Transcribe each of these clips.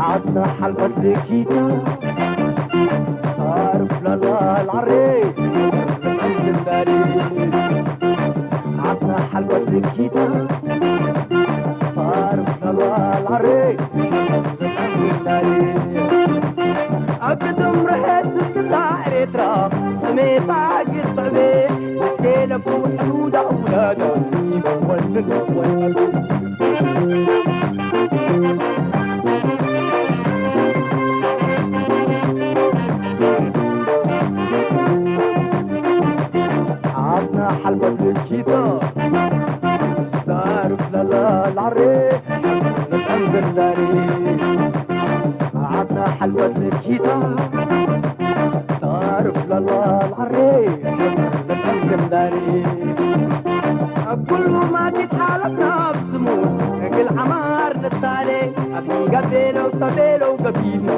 عطنا حلقة الكيتا، تعرف لا لا العري، عطنا حلقة الكيتا، تعرف لا لا العري. ኣብ ቅድም ርሑስ ስልጣ ኤርትራ ስሜታ ግጥዕቤ ለቡ ሕዱዳ ውላዳ ይበወልን ወልዱ። ዓድና ሓልበት ልኪቶ ዛርፍ ለላ ላሬ ንጠንብላሪ ዓድና ሓልበት ልኪታ ታርፍ ለላ ላሬ ንጠንብላሪ ኣብ ኩሉ ማቲት ሓለፍና ኣብ ስሙ እግል ዓማር ንታሌ ኣብ ኢጋቤለው ተቤለው ገቢብና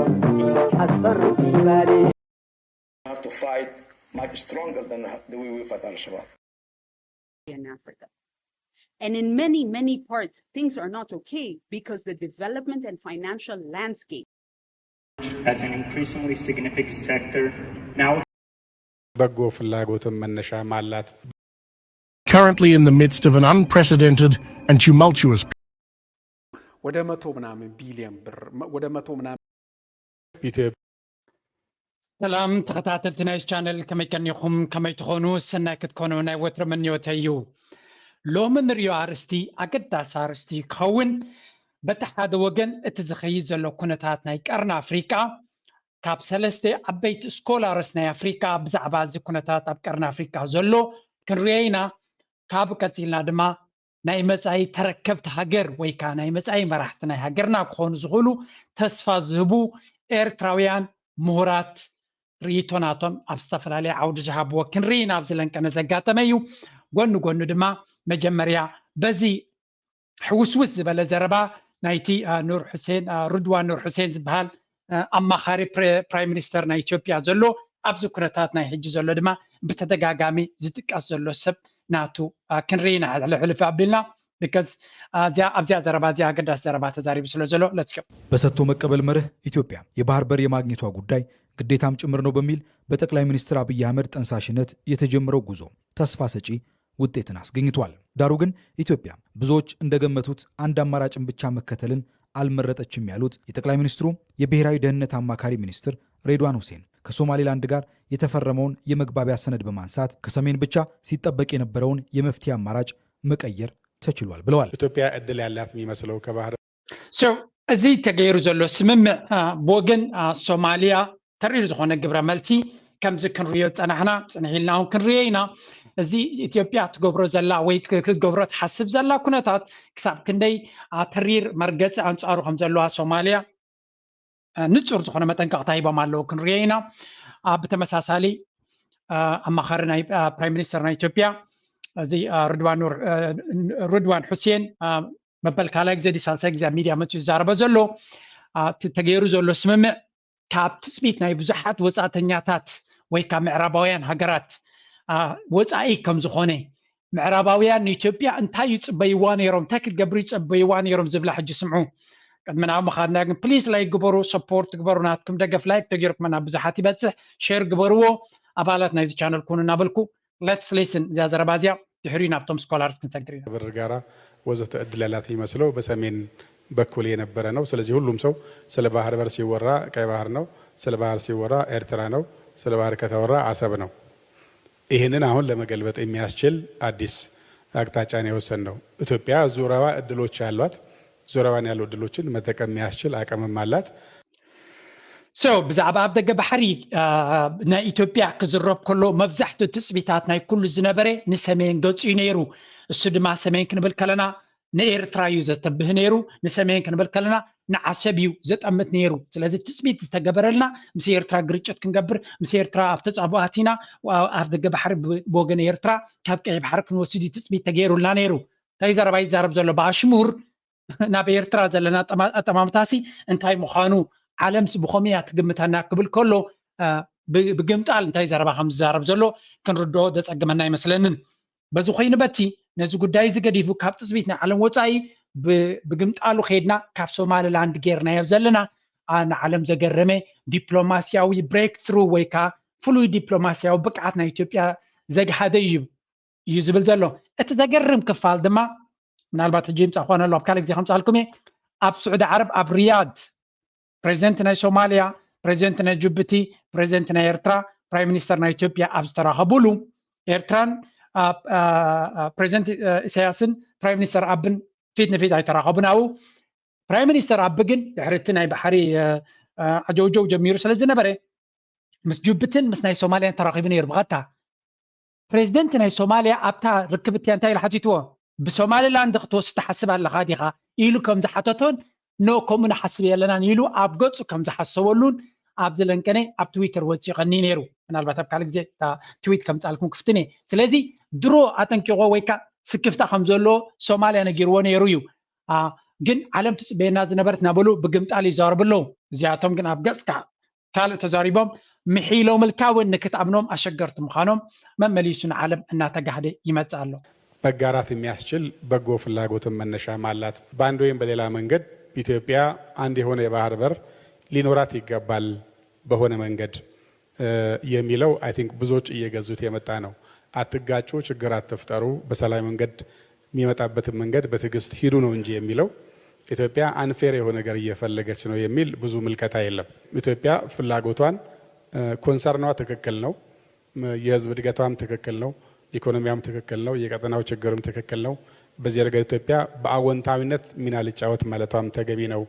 ሓሰር ኢባሌ have to fight much stronger than the way we fight Al-Shabaab. in Africa. And in many, many parts, things are not okay because the development and financial landscape as an increasingly significant sector now በጎ ፍላጎትም መነሻም ኣላት። Currently in the midst of an unprecedented and tumultuous ወደ መቶ ምናምን ቢሊዮን ብር ወደ መቶ ምናምን ኢትዮጵያ ሰላም ተኸታተልቲ ናይ ቻነል ከመይ ቀኒኹም ከመይ ትኾኑ ሰናይ ክትኮኑ ናይ ወትሮ ምንዮተይ እዩ ሎሚ ንሪኦ ኣርስቲ ኣገዳሲ ኣርስቲ ክኸውን በቲ ሓደ ወገን እቲ ዝኸይድ ዘሎ ኩነታት ናይ ቀርኒ ኣፍሪቃ ካብ ሰለስተ ዓበይቲ ስኮላርስ ናይ ኣፍሪቃ ብዛዕባ እዚ ኩነታት ኣብ ቀርኒ ኣፍሪቃ ዘሎ ክንሪኦ ኢና ካብ ቀፂልና ድማ ናይ መፃኢ ተረከብቲ ሃገር ወይ ከዓ ናይ መፃኢ መራሕቲ ናይ ሃገርና ክኾኑ ዝኽእሉ ተስፋ ዝህቡ ኤርትራውያን ምሁራት ርእይቶ ናቶም ኣብ ዝተፈላለየ ዓውዲ ዝሃብዎ ክንርኢ ናብ ዝለንቀነ ዘጋጠመ እዩ። ጎኒ ጎኒ ድማ መጀመርያ በዚ ሕውስውስ ዝበለ ዘረባ ናይቲ ኑር ሴን ርድዋን ኑር ሑሴን ዝበሃል ኣማኻሪ ፕራይም ሚኒስተር ናይ ኢትዮጵያ ዘሎ ኣብዚ ኩነታት ናይ ሕጂ ዘሎ ድማ ብተደጋጋሚ ዝጥቀስ ዘሎ ሰብ ናቱ ክንርኢ ኢና ሕልፍሕልፍ ኣቢልና because ኣብዚኣ ዘረባ እዚኣ ኣገዳሲ ዘረባ ተዛሪቡ ስለ ዘሎ let's go በሰጥቶ መቀበል መርህ ኢትዮጵያ የባህር በር የማግኘቷ ጉዳይ ግዴታም ጭምር ነው በሚል በጠቅላይ ሚኒስትር አብይ አህመድ ጠንሳሽነት የተጀመረው ጉዞ ተስፋ ሰጪ ውጤትን አስገኝቷል። ዳሩ ግን ኢትዮጵያ ብዙዎች እንደገመቱት አንድ አማራጭን ብቻ መከተልን አልመረጠችም ያሉት የጠቅላይ ሚኒስትሩ የብሔራዊ ደህንነት አማካሪ ሚኒስትር ሬድዋን ሁሴን ከሶማሌላንድ ጋር የተፈረመውን የመግባቢያ ሰነድ በማንሳት ከሰሜን ብቻ ሲጠበቅ የነበረውን የመፍትሄ አማራጭ መቀየር ተችሏል ብለዋል። ኢትዮጵያ እድል ያላት የሚመስለው ከባህር so እዚ ተገይሩ ዘሎ ስምምዕ ብወገን ሶማሊያ ተሪር ዝኾነ ግብረ መልሲ ከምዚ ክንሪዮ ዝፀናሕና ፅንሕ ኢልና እውን ክንሪኦ ኢና። እዚ ኢትዮጵያ ትገብሮ ዘላ ወይ ክትገብሮ ትሓስብ ዘላ ኩነታት ክሳብ ክንደይ ተሪር መርገፂ ኣንፃሩ ከም ዘለዋ ሶማሊያ ንፁር ዝኾነ መጠንቀቕታ ሂቦም ኣለዉ ክንሪኦ ኢና። ብተመሳሳሊ ኣማኻሪ ናይ ፕራይም ሚኒስተር ናይ ኢትዮጵያ እዚ ርድዋን ሑሴን መበል ካልኣይ ግዜ ድዩ ሳልሳይ ግዜ ኣብ ሚድያ መፅኡ ዝዛረቦ ዘሎ እቲ ተገይሩ ዘሎ ስምምዕ ካብ ትፅቢት ናይ ብዙሓት ወፃእተኛታት ወይ ካብ ምዕራባውያን ሃገራት ወፃኢ ከም ዝኾነ ምዕራባውያን ንኢትዮጵያ እንታይ ይፅበይዋ ነይሮም እንታይ ክትገብር ይፅበይዋ ነይሮም ዝብላ ሕጂ ስምዑ ቅድሚ ናብ ምኻድና ግን please like ግበሩ support ግበሩ ናትኩም ደገፍ like ተገይርኩምና ብዙሓት ይበፅሕ share ግበርዎ ኣባላት ናይዚ channel ኩኑ እናበልኩ let's listen እዚኣ ዘረባ እዚኣ ድሕሪኡ ናብቶም scholars ክንሰግር ኢና። ብር ጋራ ወዘተ እድል ያላት የሚመስለው በሰሜን በኩል የነበረ ነው። ስለዚህ ሁሉም ሰው ስለ ባህር በር ሲወራ ቀይ ባህር ነው፣ ስለ ባህር ሲወራ ኤርትራ ነው፣ ስለ ባህር ከተወራ አሰብ ነው። ይህንን አሁን ለመገልበጥ የሚያስችል አዲስ አቅጣጫ ነው የወሰንነው። ኢትዮጵያ ዙሪያዋ እድሎች አሏት። ዙሪያዋን ያሉ እድሎችን መጠቀም የሚያስችል አቅምም አላት። so ብዛዕባ ኣብ ደገ ባሕሪ ናይ ኢትዮጵያ ክዝረብ ከሎ መብዛሕትኡ ትፅቢታት ናይ ኩሉ ዝነበረ ንሰሜን ገፁ እዩ ነይሩ። እሱ ድማ ሰሜን ክንብል ከለና ንኤርትራ እዩ ዘተብህ ነይሩ። ንሰሜን ክንብል ከለና ንዓሰብ እዩ ዘጠምት ነይሩ። ስለዚ ትፅቢት ዝተገበረልና ምስ ኤርትራ ግርጭት ክንገብር ምስ ኤርትራ ኣብ ተፃብኦ ኣቲና ኣብ ደገ ባሕሪ ብወገን ኤርትራ ካብ ቀይ ባሕሪ ክንወስድ እዩ ትፅቢት ተገይሩልና ነይሩ። እንታይ ዘረባ ይዛረብ ዘሎ ብኣሽሙር ናብ ኤርትራ ዘለና ኣጠማምታሲ እንታይ ምዃኑ ዓለምሲ ብኸምኡ እያ ትግምተና ክብል ከሎ ብግምጣል እንታይ ዘረባ ከም ዝዛረብ ዘሎ ክንርድኦ ዘጸግመና ኣይመስለንን። በዚ ኮይኑ በቲ ነዚ ጉዳይ እዚ ገዲፉ ካብ ትጽቢት ናይ ዓለም ወጻኢ ብግምጣሉ ከይድና ካብ ሶማሊላንድ ጌርናዮ ዘለና ንዓለም ዘገረመ ዲፕሎማሲያዊ ብሬክ ትሩ ወይ ከዓ ፍሉይ ዲፕሎማሲያዊ ብቅዓት ናይ ኢትዮጵያ ዘግሃደ እዩ እዩ ዝብል ዘሎ። እቲ ዘገርም ክፋል ድማ ምናልባት ሕጂ ይምፃእ ክኾነ ኣሎ ኣብ ካልእ ግዜ ከምፃልኩም እየ። ኣብ ስዑዲ ዓረብ ኣብ ሪያድ ፕሬዚደንት ናይ ሶማሊያ፣ ፕሬዚደንት ናይ ጅቡቲ፣ ፕሬዚደንት ናይ ኤርትራ፣ ፕራይም ሚኒስተር ናይ ኢትዮጵያ ኣብ ዝተራኸቡሉ ኤርትራን ፕሬዚደንት ኢሳያስን ፕራይም ሚኒስተር ኣብን ፊት ንፊት ኣይተራኸቡን። ኣብኡ ፕራይም ሚኒስተር ኣቢ ግን ድሕሪ እቲ ናይ ባሕሪ ዓጀውጀው ጀሚሩ ስለ ዝነበረ ምስ ጅቡትን ምስ ናይ ሶማሊያን ተራኺቡ ነይሩ ብቐጥታ። ፕሬዚደንት ናይ ሶማሊያ ኣብታ ርክብ እቲያ እንታይ ኢሉ ሓቲትዎ? ብሶማሊላንድ ክትወስድ ትሓስብ ኣለኻ ዲኻ ኢሉ ከም ዝሓተቶን ኖ ከምኡ ንሓስብ የለናን ኢሉ ኣብ ገፁ ከም ዝሓሰበሉን ኣብዚ ለንቀነ ኣብ ትዊተር ወፂኡ ቀኒ ነይሩ። ምናልባት ኣብ ካልእ ግዜ እታ ትዊት ከምፃልኩም ክፍትን እየ። ስለዚ ድሮ ኣጠንቂቆ ወይ ከዓ ስክፍታ ከም ዘለዎ ሶማሊያ ነጊርዎ ነይሩ እዩ። ግን ዓለም ትፅበየና ዝነበረት እናበሉ ብግምጣል ይዛረቡ ኣለዉ። እዚኣቶም ግን ኣብ ገፅካ ካልእ ተዛሪቦም ምሒሎምልካ እውን ንክትኣምኖም ኣሸገርቲ ምዃኖም መመሊሱ ንዓለም እናተጋህደ ይመፅእ ኣሎ። መጋራት የሚያስችል በጎ ፍላጎትን መነሻም አላት። በአንድ ወይም በሌላ መንገድ ኢትዮጵያ አንድ የሆነ የባህር በር ሊኖራት ይገባል በሆነ መንገድ የሚለው I think ብዙዎች እየገዙት የመጣ ነው። አትጋጩ፣ ችግር አትፍጠሩ፣ በሰላማዊ መንገድ የሚመጣበትን መንገድ በትዕግስት ሂዱ ነው እንጂ የሚለው ኢትዮጵያ አንፌር የሆነ ነገር እየፈለገች ነው የሚል ብዙ ምልከታ የለም። ኢትዮጵያ ፍላጎቷን ኮንሰርኗ ትክክል ነው። የህዝብ እድገቷም ትክክል ነው። ኢኮኖሚያም ትክክል ነው። የቀጠናው ችግርም ትክክል ነው። በዚህ ረገድ ኢትዮጵያ በአዎንታዊነት ሚና ልጫወት ማለቷም ተገቢ ነው።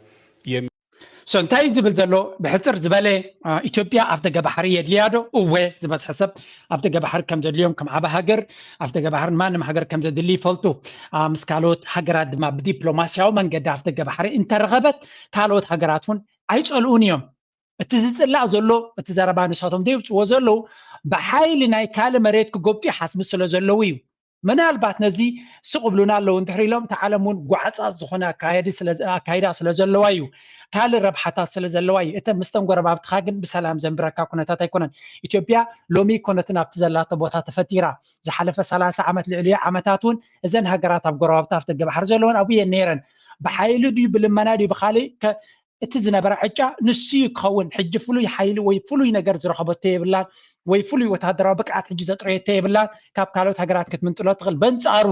So እንታይ እዩ ዝብል ዘሎ? ብሕፅር ዝበለ ኢትዮጵያ ኣፍደገ ባሕሪ የድልያ ዶ? እወ ዝበዝሐ ሰብ ኣፍደገ ባሕሪ ከም ዘድልዮም ከም ዓቢ ሃገር ኣፍደገ ባሕሪ ማንም ሃገር ከም ዘድሊ ይፈልጡ። ምስ ካልኦት ሃገራት ድማ ብዲፕሎማሲያዊ መንገዲ ኣፍደገ ባሕሪ እንተረኸበት ካልኦት ሃገራት እውን ኣይፀልኡን እዮም። እቲ ዝፅላእ ዘሎ እቲ ዘረባ ንሳቶም ደይውፅዎ ዘለዉ ብሓይሊ ናይ ካልእ መሬት ክጎብጡ ይሓስቡ ስለ ዘለዉ እዩ። ምናልባት ነዚ ስቕ ብሉና ኣለዉ እንድሕር ኢሎም እታ ዓለም እውን ጓዕፃፅ ዝኾነ ኣካየዲ ኣካይዳ ስለ ዘለዋ እዩ። ካልእ ረብሓታት ስለ ዘለዋ እዩ። እተ ምስተን ጎረባብትኻ ግን ብሰላም ዘንብረካ ኩነታት ኣይኮነን። ኢትዮጵያ ሎሚ ይኮነትን ኣብቲ ዘላቶ ቦታ ተፈጢራ ዝሓለፈ ሰላሳ ዓመት ልዕሊዮ ዓመታት እውን እዘን ሃገራት ኣብ ጎረባብታ ኣፍደገ ባሕሪ ዘለወን ኣብኡ እየን ነይረን። ብሓይሊ ድዩ ብልመና ድዩ ብካሊእ እቲ ዝነበረ ዕጫ ንሱ እዩ ክኸውን። ሕጂ ፍሉይ ሓይሊ ወይ ፍሉይ ነገር ዝረኸበቶ የብላን ወይ ፍሉይ ወታደራዊ ብቅዓት ሕጂ ዘጥረየቶ የብላን። ካብ ካልኦት ሃገራት ክትምንጥሎ ትኽእል። በንጻሩ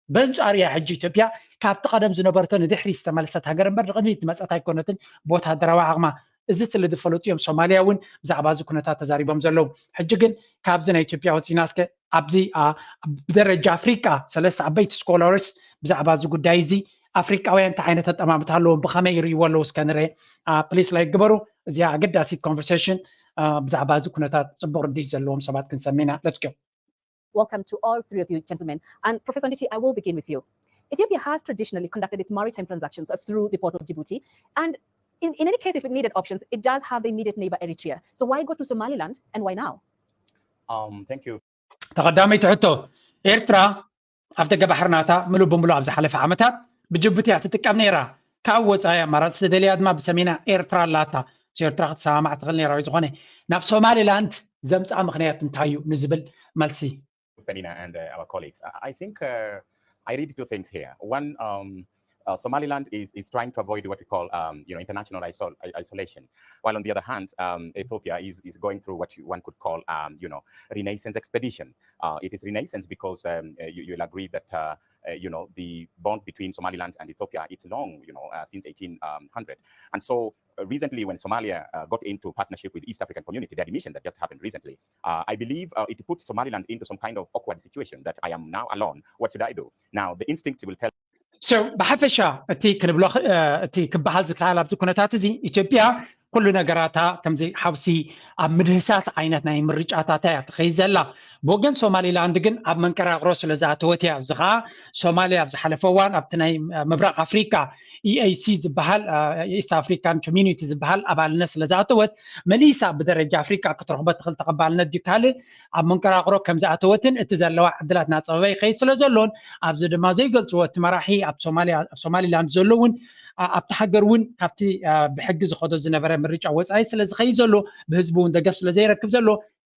በንጻሩ እያ ሕጂ ኢትዮጵያ ካብቲ ቀደም ዝነበረቶ ንድሕሪ ዝተመለሰት ሃገር እምበር ንቕድሚት ዝመፀት ኣይኮነትን ብወታደራዊ ዓቕማ። እዚ ስለ ዝፈለጡ እዮም ሶማሊያ እውን ብዛዕባ እዚ ኩነታት ተዛሪቦም ዘለዉ። ሕጂ ግን ካብዚ ናይ ኢትዮጵያ ወፂና እስከ ኣብዚ ብደረጃ ኣፍሪቃ ሰለስተ ዓበይቲ ስኮላርስ ብዛዕባ እዚ ጉዳይ እዚ ኣፍሪቃውያን እንታይ ዓይነት ኣጠማምታ ኣለዎም ብኸመይ ይርእይዎ ኣለዉ እስከ ንርኤ። ፕሊስ ላይክ ግበሩ። እዚኣ ኣገዳሲት ኮንቨርሴሽን ብዛዕባ እዚ ኩነታት ፅቡቅ ርድኢት ዘለዎም ሰባት ክንሰምዕ ኢና። Let's go. Welcome to all three of you, gentlemen. And Professor Nditi, I will begin with you. Ethiopia has traditionally conducted its maritime transactions through the port of Djibouti. And in, in any case, if it needed options, it does have the immediate neighbor Eritrea. So why go to Somaliland and why now? Um, thank you. ተቐዳመይቲ ሕቶ፣ ኤርትራ ኣፍደገ ባሕሪ ናታ ምሉእ ብምሉእ ኣብ ዝሓለፈ ዓመታት ብጅቡቲ እያ ትጥቀም ነይራ። ካብ ወጻኢ ኣማራጺ ተደልያ ድማ ብሰሜና ኤርትራ ኣላታ። So ኤርትራ ክትሰማማዕ ትኽእል ነይራ። ወይ ዝኾነ ናብ ሶማሊላንድ ዘምጽኣ ምኽንያት እንታይ እዩ ንዝብል መልሲ። Penina and uh, our colleagues. I- I think uh, I read two things here. One, um, uh, Somaliland is, is trying to avoid what we call, um, you know, international isol- i- isolation, while on the other hand, um, Ethiopia is, is going through what you, one could call, um, you know, renaissance expedition. Uh, it is renaissance because um, uh, you, you'll agree that uh, uh, you know the bond between Somaliland and Ethiopia it's long, you know, uh, since eighteen hundred. And so uh, recently, when Somalia uh, got into partnership with East African Community, the admission that just happened recently, uh, I believe uh, it put Somaliland into some kind of awkward situation that I am now alone. What should I do? Now, the instinct will tell. So ብሓፈሻ እቲ ክንብሎ ኽ- እ፣ እቲ ክበሃል ዝከኣል ኣብዚ ኩነታት እዚ ኢትዮጵያ ኩሉ ነገራታ ከምዚ ሓውሲ ኣብ ምድህሳስ ዓይነት ናይ ምርጫታት እያ ትኸይድ ዘላ። ብወገን ሶማሊላንድ ግን ኣብ መንቀራቕሮ ስለ ዝኣተወት እያ። እዚ ከዓ ሶማሊያ ኣብ ዝሓለፈ እዋን ኣብቲ ናይ ምብራቕ ኣፍሪካ ኢኤሲ ዝበሃል ኢስት ኣፍሪካን ኮሚኒቲ ዝበሃል ኣባልነት ስለ ዝኣተወት መሊሳ ብደረጃ ኣፍሪካ ክትረኽቦ ትኽእል ተቐባልነት ድዩ ካልእ ኣብ መንቀራቕሮ ከም ዝኣተወትን እቲ ዘለዋ ዕድላት እናፀበበ ይኸይድ ስለ ዘሎን ኣብዚ ድማ ዘይገልፅዎ እቲ መራሒ ኣብ ሶማሊያ ኣብ ሶማሊላንድ ዘሎ እውን ኣብቲ ሃገር እውን ካብቲ ብሕጊ ዝኸዶ ዝነበረ ምርጫ ወፃኢ ስለ ዝኸይድ ዘሎ ብህዝቢ እውን ደገፍ ስለ ዘይረክብ ዘሎ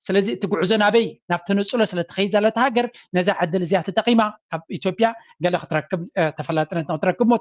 ስለዚ እቲ ጉዕዞ ናበይ ናብ ተነፅሎ ስለ ትኸይድ ዘለታ ሃገር ነዛ ዕድል እዚኣ ተጠቂማ ካብ ኢትዮጵያ ገለ ክትረክብ ተፈላጥነት ክትረክብ ሞ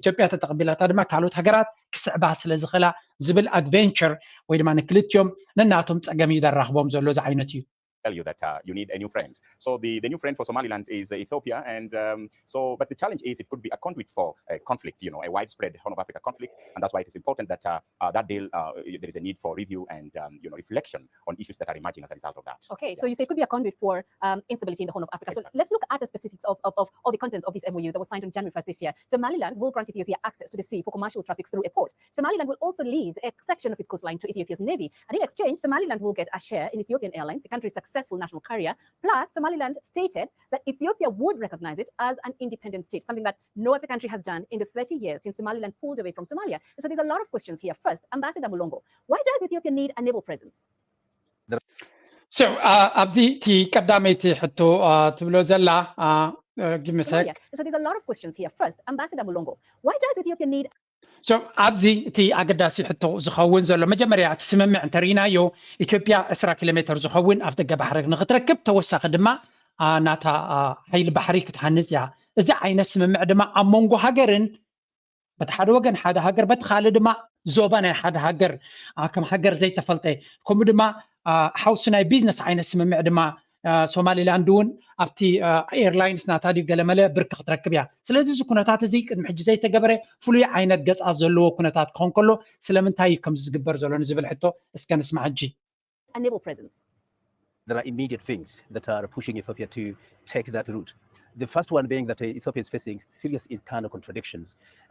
ኢትዮጵያ ተጠቅቢላታ ድማ ካልኦት ሃገራት ክስዕባ ስለ ዝኽእላ ዝብል ኣድቨንቸር ወይ ድማ ንክልቲኦም ነናቶም ፀገም እዩ ዘራኽቦም ዘሎ። እዚ ዓይነት እዩ። tell you that uh, you need a new friend. So the, the new friend for Somaliland is uh, Ethiopia, and um, so but the challenge is it could be a conduit for a conflict, you know, a widespread Horn of Africa conflict, and that's why it is important that uh, uh, that deal uh, there is a need for review and um, you know reflection on issues that are emerging as a result of that. Okay, so you say it could be a conduit for um, instability in the Horn of Africa. So let's look at the specifics of, of, of all the contents of this M O U that was signed on January first this year. Somaliland will grant Ethiopia access to the sea for commercial traffic through a port. Somaliland will also lease a section of its coastline to Ethiopia's navy. And in exchange, Somaliland will get a share in Ethiopian Airlines, the country's successful national carrier. Plus, Somaliland stated that Ethiopia would recognize it as an independent state, something that no other country has done in the thirty years since Somaliland pulled away from Somalia. So there's a lot of questions here. First, Ambassador Mulongo, why does Ethiopia need a naval presence? So uh, ኣብዚ እቲ ቀዳመይቲ ሕቶ uh, ትብሎ ዘላ uh, give me a sec. So there's a lot of questions here. First, Ambassador Mulongo, why does Ethiopia need So ኣብዚ እቲ ኣገዳሲ ሕቶ ዝኸውን ዘሎ መጀመርያ እቲ ስምምዕ እንተርኢናዮ ኢትዮጵያ ዕስራ ኪሎ ሜትር ዝኸውን ኣፍ ደገ ባሕሪ ንክትረክብ ተወሳኺ ድማ ናታ ሓይሊ ባሕሪ ክትሃንፅ እያ። እዚ ዓይነት ስምምዕ ድማ ኣብ መንጎ ሃገርን በቲ ሓደ ወገን ሓደ ሃገር በቲ ካልእ ድማ ዞባ ናይ ሓደ ሃገር ከም ሃገር ዘይተፈልጠ ከምኡ ድማ ሓውሲ ናይ ቢዝነስ ዓይነት ስምምዕ ድማ ሶማሊላንድ እውን ኣብቲ ኤርላይንስ ናታ ድዩ ገለመለ ብርኪ ክትረክብ እያ። ስለዚ እዚ ኩነታት እዚ ቅድሚ ሕጂ ዘይተገበረ ፍሉይ ዓይነት ገፃት ዘለዎ ኩነታት ክኸውን ከሎ ስለምንታይ እዩ ከምዚ ዝግበር ዘሎ ንዝብል ሕቶ እስከ ንስማዕ ሕጂ። A naval presence. There are immediate things that are pushing Ethiopia to take that route. The first one being that uh, Ethiopia is facing serious internal contradictions,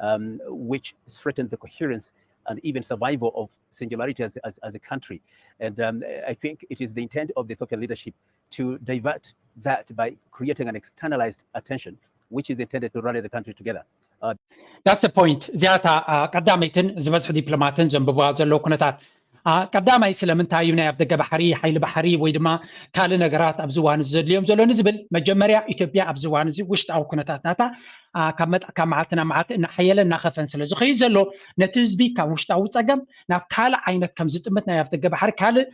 um, which threaten the coherence and even survival of singularity as, as, as a country. And um, I think it is the intent of the Ethiopian leadership to divert that by creating an externalized attention, which is intended to rally the country together. That's the point. እዚኣታ ቀዳመይትን ዝበዝሑ ዲፕሎማትን ዘንብብዋ ዘለዉ ኩነታት ቀዳማይ ስለምንታይ እዩ ናይ ኣፍደገ ባሕሪ ሓይሊ ባሕሪ ወይ ድማ ካልእ ነገራት ኣብዚ እዋን እዚ ዘድልዮም ዘሎ ንዝብል መጀመርያ ኢትዮጵያ ኣብዚ እዋን እዚ ውሽጣዊ ኩነታት ናታ ካብ መዓልቲ ናብ መዓልቲ እናሓየለ እናኸፈን ስለ ዝኸይድ ዘሎ ነቲ ህዝቢ ካብ ውሽጣዊ ፀገም ናብ ካልእ ዓይነት ከም ዝጥምት ናይ ኣፍደገ ባሕሪ ካልእ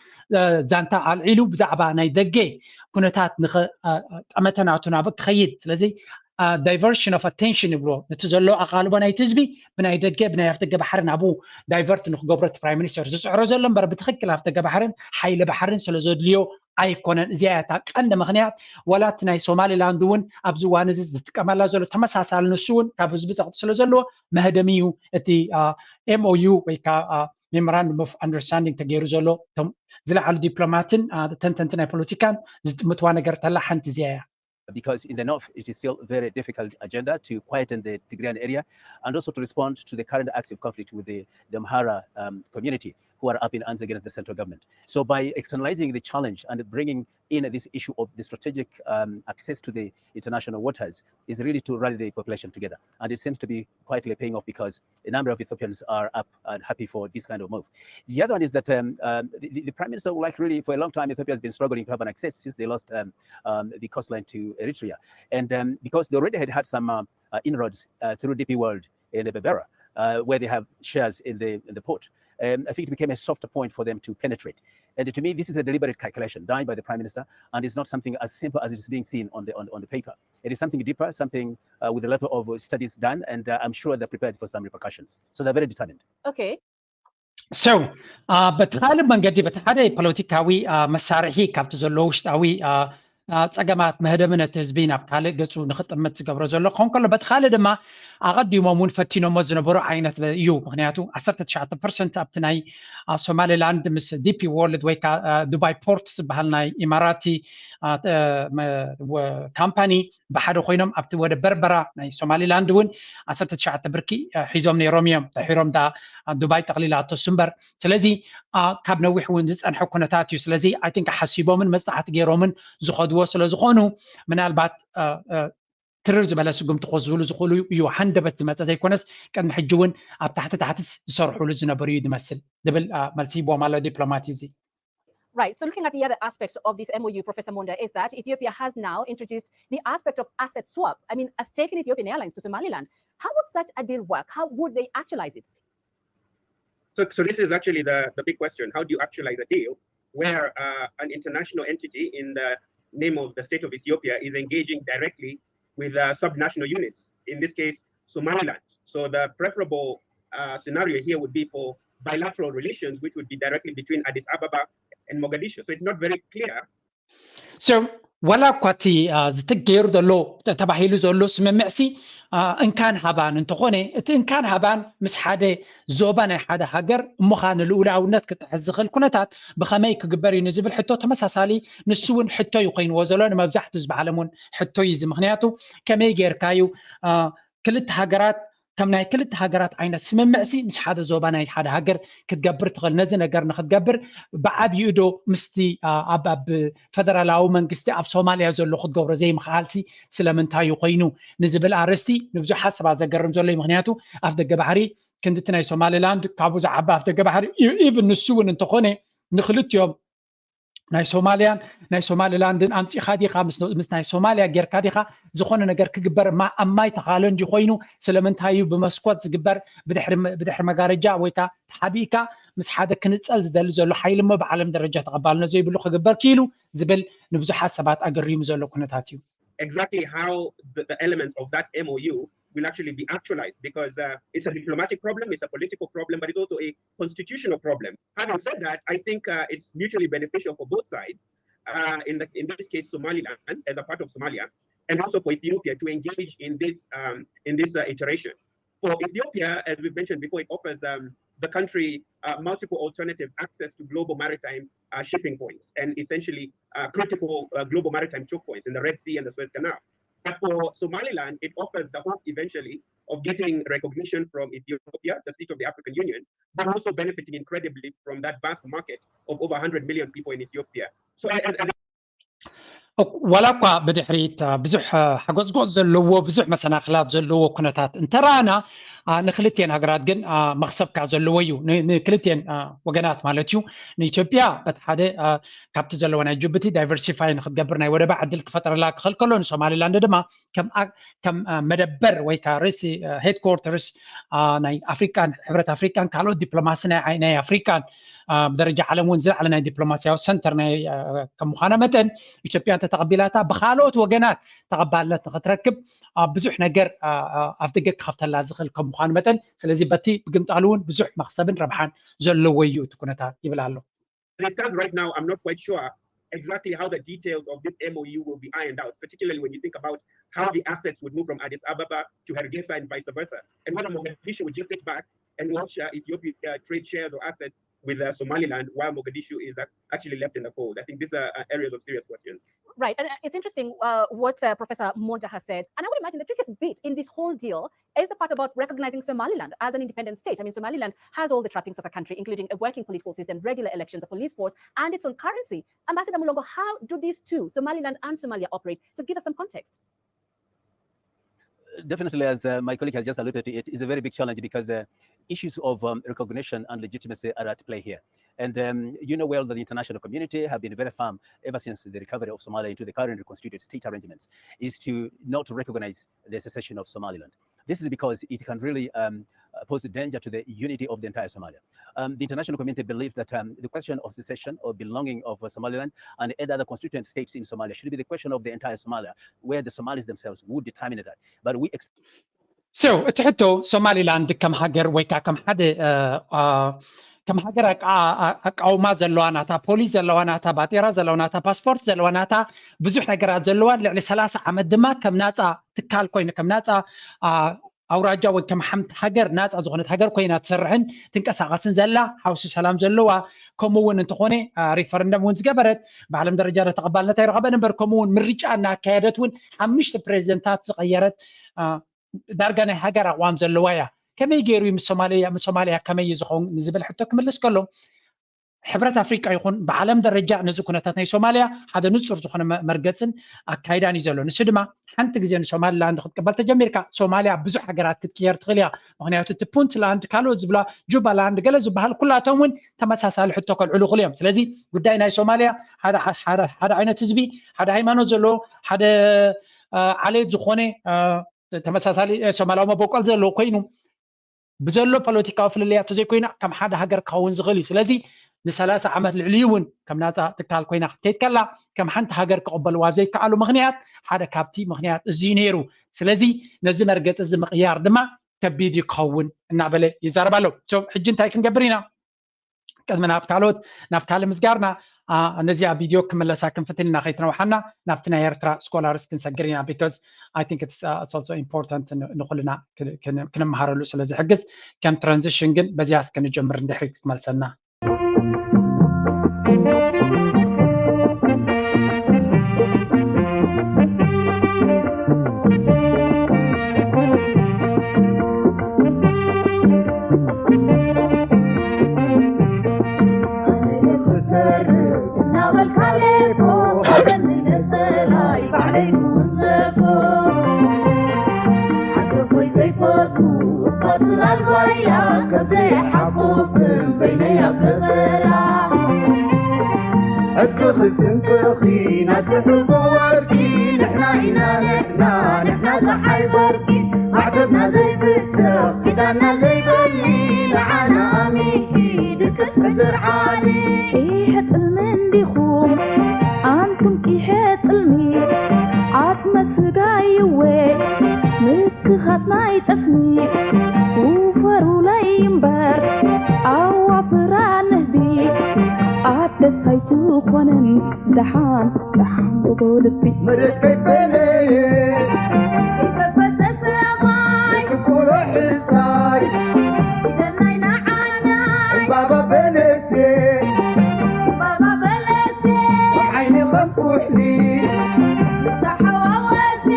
ዛንታ ኣልዒሉ ብዛዕባ ናይ ደገ ኩነታት ጠመተ ናቱ ናብ ክኸይድ ስለዚ diversion of attention ይብሎ ነቲ ዘሎ ኣቓልቦ ናይቲ ህዝቢ ብናይ ደገ ብናይ ኣፍደገ ባሕሪ ናብኡ ዳይቨርት ንክገብሮ እቲ ፕራይም ሚኒስተር ዝፅዕሮ ዘሎ እምበር ብትክክል ኣፍደገ ባሕርን ሓይሊ ባሕርን ስለ ዘድልዮ ኣይኮነን። እዚኣ እያ እታ ቀንዲ ምክንያት ዋላ እቲ ናይ ሶማሊላንድ እውን ኣብዚ እዋን እዚ ዝጥቀመላ ዘሎ ተመሳሳሊ ንሱ እውን ካብ ህዝቢ ፀቕጢ ስለ ዘለዎ መህደሚ እዩ እቲ ኤምኦዩ ወይ ከዓ memorandum of understanding ተገይሩ ዘሎ ዝለዓሉ ዲፕሎማትን ተንተንቲ ናይ ፖለቲካን ዝጥምትዋ ነገር ተላ ሓንቲ እዚኣ እያ። Because in the north, it is still a very difficult agenda to quieten the Tigrayan area and also to respond to the current active conflict with the, the Amhara um, community who are up in arms against the central government. So by externalizing the challenge and bringing in this issue of the strategic um, access to the international waters is really to rally the population together. And it seems to be quietly paying off because a number of Ethiopians are up and happy for this kind of move. The other one is that um, um, the, the, Prime Minister would like really, for a long time, Ethiopia has been struggling to have an access since they lost um, um, the coastline to Eritrea. And um, because they already had had some uh, uh, inroads uh, through D P World in the Berbera, uh, where they have shares in the, in the port. Um, I think it became a softer point for them to penetrate. And to me, this is a deliberate calculation done by the Prime Minister, and it's not something as simple as it's being seen on the, on, on the paper. It is something deeper, something uh, with a lot of studies done, and uh, I'm sure they're prepared for some repercussions. So they're very determined. Okay. So በቲ ካልእ መንገዲ በቲ ሓደ ፖለቲካዊ መሳርሒ ካብቲ ዘሎ ውሽጣዊ ፀገማት መህደሚ ነቲ ህዝቢ ናብ ካልእ ገፁ ንክጥምት ዝገብሮ ዘሎ ክኸውን ከሎ በቲ ካልእ ድማ ኣቐዲሞም እውን ፈቲኖሞ ዝነበሩ ዓይነት እዩ። ምክንያቱ ዓሰርተ ትሽዓተ ፐርሰንት ኣብቲ ናይ ሶማሊላንድ ምስ ዲፒ ወርልድ ወይ ከዓ ዱባይ ፖርት ዝበሃል ናይ ኢማራቲ ካምፓኒ ብሓደ ኮይኖም ኣብቲ ወደብ በርበራ ናይ ሶማሊላንድ እውን ዓሰርተ ትሽዓተ ብርኪ ሒዞም ነይሮም እዮም። ድሒሮም ዳ ዱባይ ጠቕሊላቶ እሱ እምበር ስለዚ ካብ ነዊሕ እውን ዝፀንሐ ኩነታት እዩ። ስለዚ I think ሓሲቦምን መፅናዕቲ ገይሮምን ዝኸድዎ ስለዝኾኑ ምናልባት ትርር ዝበለ ስጉምቲ ክወስድሉ ዝኽእሉ እዩ። ሃንደበት ዝመፀ ዘይኮነስ ቅድሚ ሕጂ እውን ኣብ ታሕቲ ታሕትስ ዝሰርሕሉ ዝነበሩ እዩ ዝመስል ዝብል መልሲ ሂብዎም ኣሎ ዲፕሎማት እዩ እዚ። Right. So looking at the other aspect of this M O U, Professor Monda, is that Ethiopia has now introduced the aspect of asset swap. I mean, a stake in Ethiopian Airlines to Somaliland. How would such a deal work? How would they actualize it? So, so this is actually the, the big question. How do you actualize a deal where uh, an international entity in the name of the state of Ethiopia is engaging directly with uh, subnational units, in this case, Somaliland? So the preferable uh, scenario here would be for bilateral relations, which would be directly between Addis Ababa and Mogadishu. So it's not very clear. So ዋላ እኳ እቲ ዝተገይሩ ዘሎ ተባሂሉ ዘሎ ስምምዕሲ እንካን ሃባን እንተኾነ፣ እቲ እንካን ሃባን ምስ ሓደ ዞባ ናይ ሓደ ሃገር እሞ ኸዓ ንልኡላውነት ክጥሕስ ዝኽእል ኩነታት ብኸመይ ክግበር እዩ ንዝብል ሕቶ ተመሳሳሊ ንሱ እውን ሕቶ እዩ ኮይንዎ ዘሎ። ንመብዛሕትኡ ዝበዓለም እውን ሕቶ እዩ እዚ። ምኽንያቱ ከመይ ጌርካ እዩ ክልተ ሃገራት ከም ናይ ክልተ ሃገራት ዓይነት ስምምዕሲ ምስ ሓደ ዞባ ናይ ሓደ ሃገር ክትገብር ትኽእል? ነዚ ነገር ንክትገብር ብዓብይኡ ዶ ምስቲ ኣብ ኣብ ፈደራላዊ መንግስቲ ኣብ ሶማልያ ዘሎ ክትገብሮ ዘይምኽኣልሲ ስለምንታይ እዩ ኮይኑ ንዝብል ኣርእስቲ ንብዙሓት ሰባት ዘገርም ዘሎ እዩ። ምክንያቱ ኣፍ ደገ ባሕሪ ክንድቲ ናይ ሶማሊላንድ ካብኡ ዝዓቢ ኣፍ ደገ ባሕሪ ኢቭን ንሱ እውን እንተኾነ ንክልቲኦም ናይ ሶማልያን ናይ ሶማሊላንድን ኣምፂኻ ዲኻ ምስ ናይ ሶማልያ ጌርካ ዲኻ ዝኾነ ነገር ክግበር ኣብ ማይ ተኻለንጂ ኮይኑ ስለምንታይ እዩ ብመስኮት ዝግበር ብድሕሪ መጋረጃ ወይ ከዓ ተሓቢእካ ምስ ሓደ ክንፀል ዝደሊ ዘሎ ሓይሊ እሞ ብዓለም ደረጃ ተቐባልነት ዘይብሉ ክግበር ክኢሉ ዝብል ንብዙሓት ሰባት ኣገሪሙ ዘሎ ኩነታት እዩ። Exactly how the, the elements of that M O U will actually be actualized because uh, it's a diplomatic problem, it's a political problem, but it's also a constitutional problem. Having said that, I think uh, it's mutually beneficial for both sides. Uh, in, the, in this case, Somaliland as a part of Somalia, and also for Ethiopia to engage in this um, in this uh, iteration. For Ethiopia, as we've mentioned before, it offers um, the country uh, multiple alternatives, access to global maritime uh, shipping points, and essentially uh, critical uh, global maritime choke points in the Red Sea and the Suez Canal. But for Somaliland, it offers the hope eventually of getting recognition from Ethiopia, the seat of the African Union, but also benefiting incredibly from that vast market of over one hundred million people in Ethiopia. So as, as ዋላ እኳ ብድሕሪት ብዙሕ ሓጎፅጎፅ ዘለዎ ብዙሕ መሰናክላት ዘለዎ ኩነታት እንተረኣና ንክልቲኤን ሃገራት ግን መክሰብ ከዓ ዘለዎ እዩ። ንክልቲኤን ወገናት ማለት እዩ። ንኢትዮጵያ በቲ ሓደ ካብቲ ዘለዋ ናይ ጅቡቲ ዳይቨርሲፋይ ንክትገብር ናይ ወደባ ዕድል ክፈጥረላ ክኽእል ከሎ ንሶማሊላንድ ድማ ከም መደበር ወይ ከዓ ርእሲ ሄድኮርተርስ ናይ ኣፍሪቃን ሕብረት ኣፍሪቃን ካልኦት ዲፕሎማሲ ናይ ኣፍሪቃን ብደረጃ ዓለም እውን ዝለዓለ ናይ ዲፕሎማሲያዊ ሰንተር ናይ ከም ምዃና መጠን ኢትዮጵያ እንተተቐቢላታ ብካልኦት ወገናት ተቐባልነት ንክትረክብ ብዙሕ ነገር ኣፍ ደገ ክኸፍተላ ዝኽእል ከም ምዃኑ መጠን ስለዚ በቲ ብግምጣሉ እውን ብዙሕ መኽሰብን ረብሓን ዘለዎ እዩ እቲ ኩነታት ይብል ኣሎ። As it stands right now, I'm not quite sure exactly how the details of this M O U will be ironed out, particularly when you think about how the assets would move from Addis Ababa to Hargeisa and vice versa, and whether Mogadishu would just sit back and watch uh, Ethiopia uh, trade shares or assets with uh, Somaliland while Mogadishu is uh, actually left in the cold. I think these are uh, areas of serious questions. Right, and uh, it's interesting uh, what uh, Professor Monja has said, and I would imagine the trickiest bit in this whole deal is the part about recognizing Somaliland as an independent state. I mean, Somaliland has all the trappings of a country, including a working political system, regular elections, a police force, and its own currency. Ambassador Mulongo, how do these two, Somaliland and Somalia, operate? Just give us some context. Definitely, as uh, my colleague has just alluded to, it is a very big challenge because uh, issues of um, recognition and legitimacy are at play here. And um, you know well that the international community have been very firm ever since the recovery of Somalia into the current reconstituted state arrangements is to not recognize the secession of Somaliland. This is because it can really um, pose a danger to the unity of the entire Somalia. Um, the international community believes that um, the question of secession or belonging of uh, Somaliland and any other constituent states in Somalia should be the question of the entire Somalia, where the Somalis themselves would determine that. But we So እቲ ሕቶ ሶማሊላንድ ከም ሃገር ወይ ከዓ ከም ሓደ ከም ሃገር ኣቃውማ ዘለዋ ናታ ፖሊስ ዘለዋ ናታ ባጤራ ዘለዋ ናታ ፓስፖርት ዘለዋ ናታ ብዙሕ ነገራት ዘለዋ ልዕሊ ሰላሳ ዓመት ድማ ከም ናፃ ትካል ኮይኑ ከም ናፃ ኣውራጃ ወይ ከም ሓንቲ ሃገር ናፃ ዝኾነት ሃገር ኮይና ትሰርሕን ትንቀሳቐስን ዘላ ሓውሲ ሰላም ዘለዋ ከምኡ እውን እንተኾነ ሪፈረንደም እውን ዝገበረት ብዓለም ደረጃ ተቐባልነት ኣይረኸበን እምበር ከምኡ እውን ምርጫ እናካየደት እውን ሓሙሽተ ፕሬዚደንታት ዝቐየረት ዳርጋ ናይ ሃገር ኣቕዋም ዘለዋ እያ። ከመይ ገይሩ ምስ ሶማልያ ምስ ሶማልያ ከመይ እዩ ዝኸውን ንዝብል ሕቶ ክምልስ ከሎ ሕብረት ኣፍሪቃ ይኹን ብዓለም ደረጃ ነዚ ኩነታት ናይ ሶማልያ ሓደ ንጹር ዝኾነ መርገፅን ኣካይዳን እዩ ዘሎ። ንሱ ድማ ሓንቲ ግዜ ንሶማሊላንድ ክትቅበል ተጀሚርካ ሶማልያ ብዙሕ ሃገራት ክትቅየር ትኽእል እያ። ምክንያቱ እቲ ፑንትላንድ ካልኦት ዝብላ ጁባላንድ ገለ ዝበሃል ኩላቶም እውን ተመሳሳሊ ሕቶ ከልዕሉ ይኽእሉ እዮም። ስለዚ ጉዳይ ናይ ሶማልያ ሓደ ዓይነት ህዝቢ ሓደ ሃይማኖት ዘለዎ ሓደ ዓሌት ዝኾነ ተመሳሳሊ ሶማላዊ መበቆል ዘለዎ ኮይኑ ብዘሎ ፖለቲካዊ ፍልልያ ተዘይኮይና ከም ሓደ ሃገር ክኸውን ዝኽእል እዩ። ስለዚ ንሰላሳ ዓመት ልዕሊ እውን ከም ናፃ ትካል ኮይና ክትከይድ ከላ ከም ሓንቲ ሃገር ክቕበልዋ ዘይከኣሉ ምክንያት ሓደ ካብቲ ምክንያት እዚ እዩ ነይሩ። ስለዚ ነዚ መርገፂ እዚ ምቕያር ድማ ከቢድ እዩ ክኸውን እናበለ ይዛረብ ኣሎ። ሕጂ እንታይ ክንገብር ኢና? ቅድሚ ናብ ካልኦት ናብ ካልእ ምስጋርና ነዚኣ ቪድዮ ክምለሳ ክንፍትን ኢና ከይትነውሓና ናብቲ ናይ ኤርትራ ስኮላርስ ክንሰግር ኢና። Because I think it's also important ንኩልና ክንመሃረሉ ስለ ዝሕግዝ ከም ትራንዚሽን ግን በዚያስ ክንጀምር እንድሕሪት ክትመልሰና። ሕጊ ክስንጥኺ ናትሕቡ ወርቂ ንሕና ኢና ንሕና ንሕና ፀሓይ በርቂ ማዕተብና ዘይብተኽ ኪዳና ዘይበሊ ንዓና ኣሚንኪ ድቅስ ሕድር ዓሊ። ቂሐ ጽልሚ እንዲኹም ኣንቱም ቂሐ ጽልሚ ዓጽመ ስጋይወ ምክኻት ናይ ጠስሚ ውፈሩለይ እምበር ኣዋፍራ ንህቢ ኣደስ ኣይትኾንን ደሓን ደሓን ጎጎ ልቢ መሬት ከይበለየ ከፈተ ሰማይ ክቡሮ ሕሳይ ደናይ ንዓናይ ባባ በለሴ ባባ በለሴ ከም ዓይኒ ከም ኩሕሊ ተሓዋወሴ።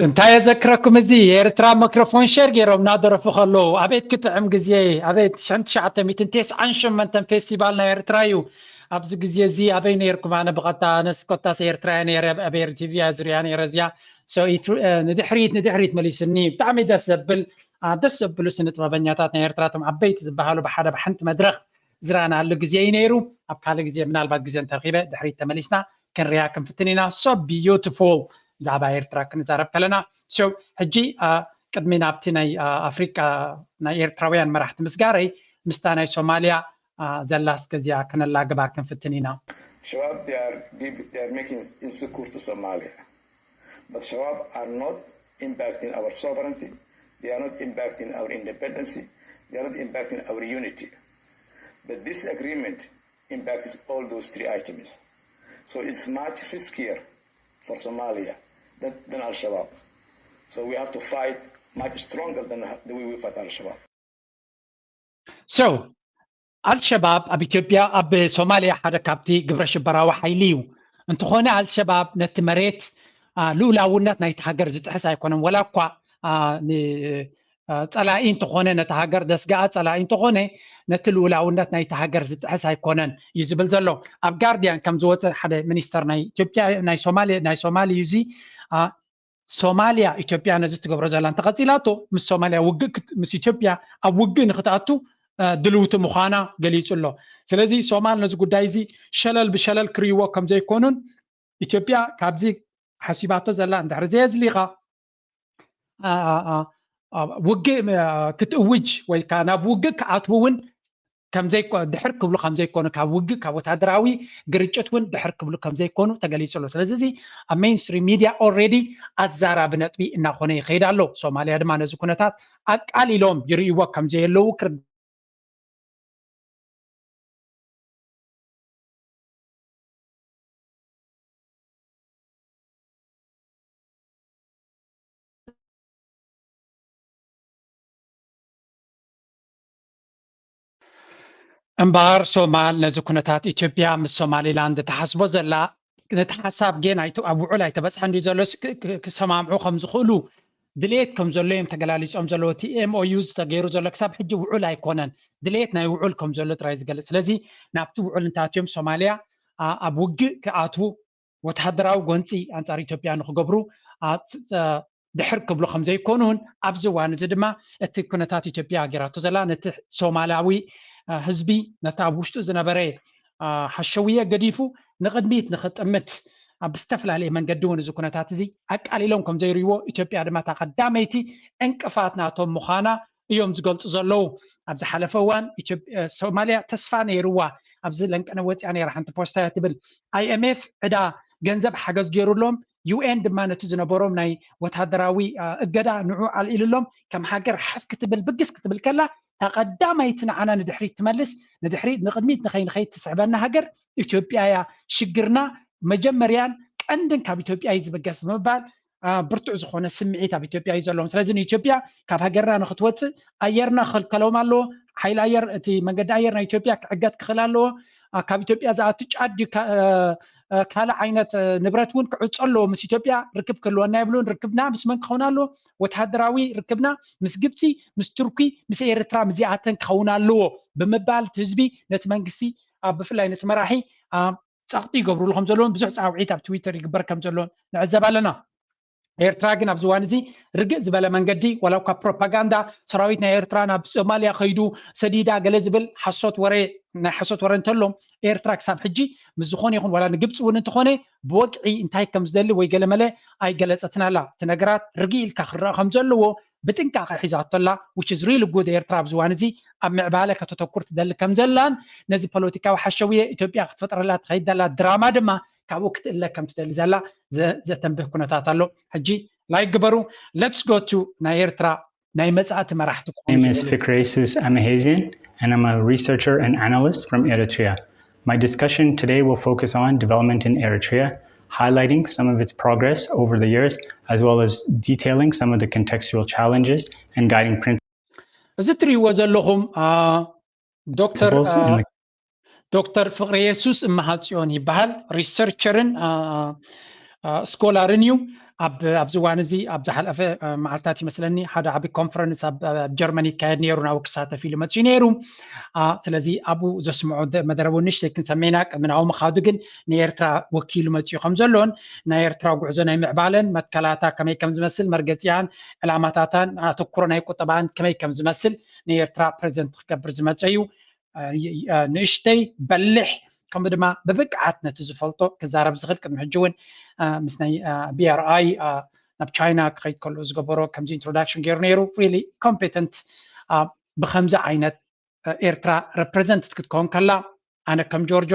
እንታይ የዘክረኩም እዚ የኤርትራ ማይክሮፎን ሸር ገይሮም እናደረፉ ከለዉ ኣቤት ክጥዕም ግዜ ኣቤት ሸንት ሸዓተ ሚእትን ተስዓን ሸመንተን ፌስቲቫል ናይ ኤርትራ እዩ። ኣብዚ ግዜ እዚ ኣበይ ነይርኩም? ኣነ ብቐጥታ ኣነስ ኮታስ ኤርትራ እየ ነይረ ኣብ ኤሪ ቲቪ እያ ዝሪኣ ነይረ እዚኣ። So it- እ፣ ንድሕሪት ንድሕሪት መሊሱኒ ብጣዕሚ ደስ ዘብል ኣ፣ ደስ ዘብሉ ስነ ጥበበኛታት ናይ ኤርትራ እቶም ዓበይቲ ዝበሃሉ ብሓደ ብሓንቲ መድረኽ ዝረኣናሉ ግዜ እዩ ነይሩ። ኣብ ካልእ ግዜ ምናልባት ግዜ እንተረኺበ ድሕሪት ተመሊስና ክንሪኣ ክንፍትን ኢና። So beautiful ብዛዕባ ኤርትራ ክንዛረብ ከለና። So ሕጂ ኣ፣ ቅድሚ ናብቲ ናይ ኣ፣ ኣፍሪቃ ናይ ኤርትራውያን መራሕቲ ምስጋረይ ምስታ ናይ ሶማልያ ኣ፣ ዘላ እስከ እዚኣ ክነላግባ ክንፍትን ኢና። Shabab, they are, they are making insecure to Somalia. But Shabab are not impacting our sovereignty. They are not impacting our independency. They are not impacting our unity. But this agreement impacts all those three items. So it's much riskier for Somalia than, than Al-Shabaab. So we have to fight much stronger than the way we fight Al-Shabaab. So ኣልሸባብ ኣብ ኢትዮጵያ ኣብ ሶማልያ ሓደ ካብቲ ግብረ ሽበራዊ ሓይሊ እዩ። እንተኾነ ኣልሸባብ ነቲ መሬት አ፣ ልኡላውነት ናይቲ ሃገር ዝጥሕስ ኣይኮነን። ወላ እኳ አ፣ ን- አ፣ ጸላኢ እንተኾነ ነቲ ሃገር ደስጋኣ ጸላኢ እንተኾነ ነቲ ልኡላውነት ናይቲ ሃገር ዝጥሕስ ኣይኮነን እዩ ዝብል ዘሎ። ኣብ ጋርዲያን ከም ዝወፀ ሓደ ሚኒስተር ናይ ኢትዮጵያ ናይ ሶማሊ ናይ ሶማሊ እዩ እዚ አ፣ ሶማልያ ኢትዮጵያ ነዚ ትገብሮ ዘላ እንተቐፂላቶ ምስ ሶማልያ ውግእ ክት- ምስ ኢትዮጵያ ኣብ ውግእ ንክትኣቱ አ፣ ድልውቲ ምዃና ገሊፁ ኣሎ። ስለዚ ሶማል ነዚ ጉዳይ እዚ ሸለል ብሸለል ክርእይዎ ከም ዘይኮኑን ኢትዮጵያ ካብዚ ሓሲባቶ ዘላ እንድሕሪ ዘየዝሊኻ አ፣ አ፣ አ፣ አ፣ ውግእ አ፣ ክትእውጅ ወይ ከዓ ናብ ውግእ ክኣትዉ እውን ከምዘይኮ ድሕር ክብሉ ከምዘይኮኑ ካብ ውግእ ካብ ወታደራዊ ግርጭት እውን ድሕር ክብሉ ከምዘይኮኑ ተገሊጹ ኣሎ። ስለዚ እዚ ኣብ ሜይንስትሪም ሚድያ ኦልሬዲ ኣዛራቢ ነጥቢ እናኾነ ይኸይድ ኣሎ። ሶማልያ ድማ ነዚ ኩነታት ኣቃሊሎም ይርእይዎ ከምዘየለዉ ክር እምበኣር ሶማል ነዚ ኩነታት ኢትዮጵያ ምስ ሶማሊላንድ ትሓስቦ ዘላ ነቲ ሓሳብ ግን ኣይተ- ኣብ ውዑል ኣይተበፅሐን ድዩ ዘሎ ስ- ክ- ክ- ክሰማምዑ ከም ዝኽእሉ ድሌት ከም ዘሎ እዮም ተገላሊፆም ዘለዎ። እቲ ኤምኦዩ ዝተገይሩ ዘሎ ክሳብ ሕጂ ውዑል ኣይኮነን። ድሌት ናይ ውዑል ከም ዘሎ ጥራይ ዝገልፅ። ስለዚ ናብቲ ውዑል እንታትዮም ሶማሊያ ኣ- ኣብ ውግእ ክኣትዉ ወተሃደራዊ ጎንፂ ኣንፃር ኢትዮጵያ ንክገብሩ ኣ- ስ- ስ- ድሕር ክብሉ ከም ዘይኮኑን ኣብዚ እዋን እዚ ድማ እቲ ኩነታት ኢትዮጵያ ገይራቶ ዘላ ነቲ ሶማላዊ እ፣ ህዝቢ ነቲ ኣብ ውሽጡ ዝነበረ እ፣ ሓሸውየ ገዲፉ ንቕድሚት ንክጥምት ኣብ ዝተፈላለየ መንገዲ እውን እዚ ኩነታት እዚ ኣቃሊሎም ከም ዘይርእይዎ ኢትዮጵያ ድማ እታ ቀዳመይቲ ዕንቅፋት ናቶም ምዃና እዮም ዝገልፁ ዘለዉ። ኣብ ዝሓለፈ እዋን ኢትዮጵ- እ፣ ሶማልያ ተስፋ ነይርዋ ኣብዚ ለንቀነ ወፅያ ነይራ ሓንቲ ፖስታ እያ ትብል። ኣይኤምኤፍ ዕዳ ገንዘብ ሓገዝ ገይሩሎም ዩ ኤን ድማ ነቲ ዝነበሮም ናይ ወታደራዊ እገዳ ንዑ ኣልኢልሎም፣ ከም ሃገር ሓፍ ክትብል ብግስ ክትብል ከላ፣ እታ ቀዳማይቲ ንዓና ንድሕሪት ትመልስ፣ ንድሕሪት ንቕድሚት ንኸይንኸይድ ትስሕበና ሃገር ኢትዮጵያ እያ። ሽግርና መጀመርያን ቀንድን ካብ ኢትዮጵያ እዩ ዝብገስ ብምባል ብርቱዕ ዝኾነ ስምዒት ኣብ ኢትዮጵያ እዩ ዘለዎም። ስለዚ ንኢትዮጵያ ካብ ሃገርና ንክትወፅእ ኣየርና ክኽልከሎም ኣለዎ። ሓይሊ ኣየር፣ እቲ መንገዲ ኣየር ናይ ኢትዮጵያ ክዕገት ክኽእል ኣለዎ። ካብ ኢትዮጵያ ዝኣቱ ጫት ድዩ ካልእ ዓይነት ንብረት እውን ክዕፆ ኣለዎ። ምስ ኢትዮጵያ ርክብ ክህልወና የብሉን። ርክብና ምስ መን ክኸውን ኣለዎ? ወታደራዊ ርክብና ምስ ግብፂ፣ ምስ ቱርኪ፣ ምስ ኤርትራ፣ ምስዚኣተን ክኸውን ኣለዎ ብምባል እቲ ህዝቢ ነቲ መንግስቲ፣ ብፍላይ ነቲ መራሒ ጸቕጢ ይገብሩሉ ከም ዘለውን ብዙሕ ጻውዒት ኣብ ትዊተር ይግበር ከም ዘለውን ንዕዘብ ኣለና። ኤርትራ ግን ኣብዚ እዋን እዚ ርግእ ዝበለ መንገዲ፣ ዋላ እኳ ፕሮፓጋንዳ ሰራዊት ናይ ኤርትራ ናብ ሶማልያ ከይዱ ሰዲዳ ገለ ዝብል ሓሶት ወረ፣ ናይ ሓሶት ወረ እንተሎም፣ ኤርትራ ክሳብ ሕጂ ምስ ዝኾነ ይኹን ዋላ ንግብፂ እውን እንተኾነ ብወግዒ እንታይ ከም ዝደሊ ወይ ገለመለ ኣይገለፀትን ኣላ። እቲ ነገራት ርግእ ኢልካ ክረኣ ከም ዘለዎ ብጥንቃቐ ሒዛቶ ኣላ። Which is really good። ኤርትራ ኣብዚ እዋን እዚ ኣብ ምዕባለ ከተተኩር ትደሊ ከም ዘላን ነዚ ፖለቲካዊ ሓሸውየ ኢትዮጵያ ክትፈጥረላ ትኸይድ ዘላ ድራማ ድማ ካብኡ ክትእለ ከም ትደሊ ዘላ ዘተንብህ ኩነታት ኣሎ። ሕጂ ላይክ ግበሩ። Let's go to ናይ ኤርትራ ናይ መጻእቲ መራሕቲ ክኾኑ My name is Fikreyesus Amahezian, and I'm a researcher and analyst from Eritrea. My discussion today will focus on development in Eritrea, highlighting some of its progress over the years, as well as detailing some of the contextual challenges and guiding principles. እዚ እትሪእዎ ዘለኹም ዶክተር in the ዶክተር ፍቅረ የሱስ እመሃጽዮን ይበሃል። ሪሰርቸርን ስኮላርን እዩ። ኣብዚ እዋን እዚ ኣብ ዝሓለፈ መዓልታት ይመስለኒ ሓደ ዓቢ ኮንፈረንስ ኣብ ጀርመን ይካየድ ነይሩ፣ ናብኡ ክሳተፍ ኢሉ መፅኡ ነይሩ። ስለዚ ኣብኡ ዘስምዖ መደረቡ ንእሽተይ ክንሰመይና፣ ቅድሚ ናብኡ ምኻዱ ግን ንኤርትራ ወኪሉ መፅኡ ከም ዘሎን ናይ ኤርትራ ጉዕዞ ናይ ምዕባለን መትከላታ ከመይ ከም ዝመስል፣ መርገፂኣን ዕላማታታን ኣተኩሮ ናይ ቁጠባን ከመይ ከም ዝመስል ንኤርትራ ፕሬዚደንት ክገብር ዝመፀ እዩ። ንእሽተይ በልሕ ከምኡ ድማ ብብቅዓት ነቲ ዝፈልጦ ክዛረብ ዝኽእል ቅድሚ ሕጂ እውን ምስ ናይ ቢ ኣር ኣይ ናብ ቻይና ክኸይድ ከሎ ዝገበሮ ከምዚ ኢንትሮዳክሽን ገይሩ ነይሩ። Really competent ብከምዚ ዓይነት ኤርትራ ሬፕሬዘንት ክትከውን ከላ ኣነ ከም ጆርጆ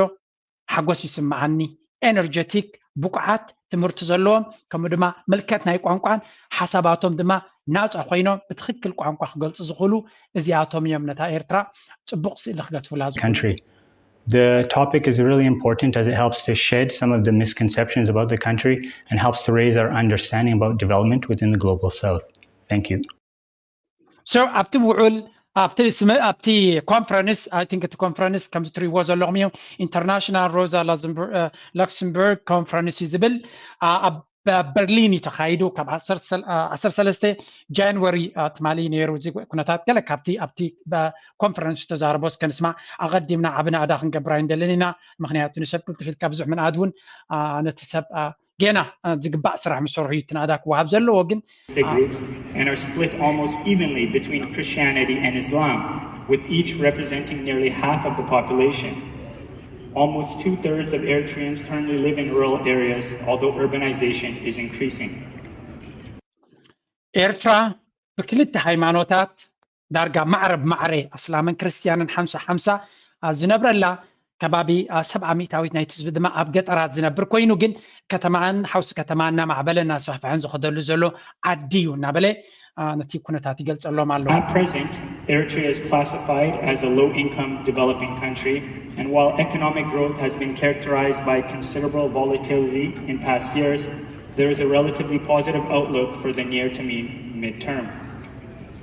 ሓጎስ ይስምዓኒ። ኤነርጀቲክ፣ ብቁዓት፣ ትምህርቲ ዘለዎም ከምኡ ድማ ምልከት ናይ ቋንቋን ሓሳባቶም ድማ ናፃ ኮይኖም ብትኽክል ቋንቋ ክገልፁ ዝኽእሉ እዚኣቶም እዮም ነታ ኤርትራ ፅቡቕ ስእሊ ክገትፉላ ዝኽእሉ። country. The topic is really important as it helps to shed some of the misconceptions about the country and helps to raise our understanding about development within the global south. Thank you. So ኣብቲ ውዑል ኣብቲ ኮንፈረንስ፣ I think እቲ ኮንፈረንስ ከምዚ ትሪእዎ ዘለኹም እዩ፣ ኢንተርናሽናል ሮዛ ላክሰምበርግ ኮንፈረንስ እዩ ዝብል። ኣብ በርሊን እዩ ተኻይዱ ካብ ዓሰርተ ሰለስተ ጃንዋሪ ትማሊ ነይሩ። እዚ ኩነታት ገለ ካብቲ ኣብቲ ኮንፈረንስ ዝተዛረቦ እስከ ንስማዕ። ኣቐዲምና ዓቢ ናእዳ ክንገብር ኣይንደልን ኢና፣ ምክንያቱ ንሰብ ቅልጥፍ ኢልካ ብዙሕ ምንኣድ እውን ነቲ ሰብ ጌና ዝግባእ ስራሕ ምስ ሰርሑ እዩ እቲ ናእዳ ክወሃብ ዘለዎ። ግን groups and are split almost evenly between Christianity and Islam, with each representing nearly half of the population. Almost two-thirds of Eritreans currently live in rural areas, although urbanization is increasing. ኤርትራ ብክልተ ሃይማኖታት ዳርጋ ማዕረ ብማዕረ ኣስላምን ክርስትያንን ሓምሳ ሓምሳ ዝነብረላ ከባቢ ሰብዓ ሚእታዊት ናይቲ ህዝቢ ድማ ኣብ ገጠራት ዝነብር ኮይኑ ግን ከተማን ሓውሲ ከተማ እናማዕበለ እናሰፍሐን ዝኸደሉ ዘሎ ዓዲ እዩ እናበለ ነቲ ኩነታት ይገልጸሎም ኣሎ። At present, Eritrea is classified as a low-income developing country, and while economic growth has been characterized by considerable volatility in past years, there is a relatively positive outlook for the near to mid-term.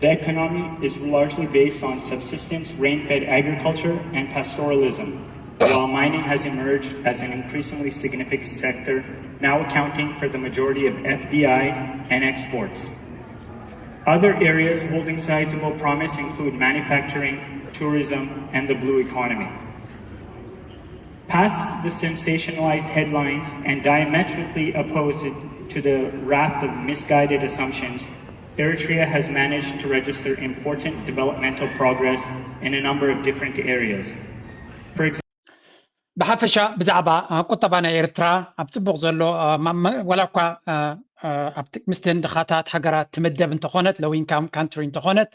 The economy is largely based on subsistence, rain-fed agriculture, and pastoralism, while mining has emerged as an increasingly significant sector, now accounting for the majority of F D I and exports. Other areas holding sizable promise include manufacturing, tourism, and the blue economy. Past the sensationalized headlines and diametrically opposed to the raft of misguided assumptions, Eritrea has managed to register important developmental progress in a number of different areas. For example, ብሓፈሻ ብዛዕባ ቁጠባ ናይ ኤርትራ ኣብ ፅቡቕ ዘሎ፣ ዋላ እኳ ኣብ ምስትን ድኻታት ሃገራት ትምደብ እንተኾነት፣ low income country እንተኾነት፣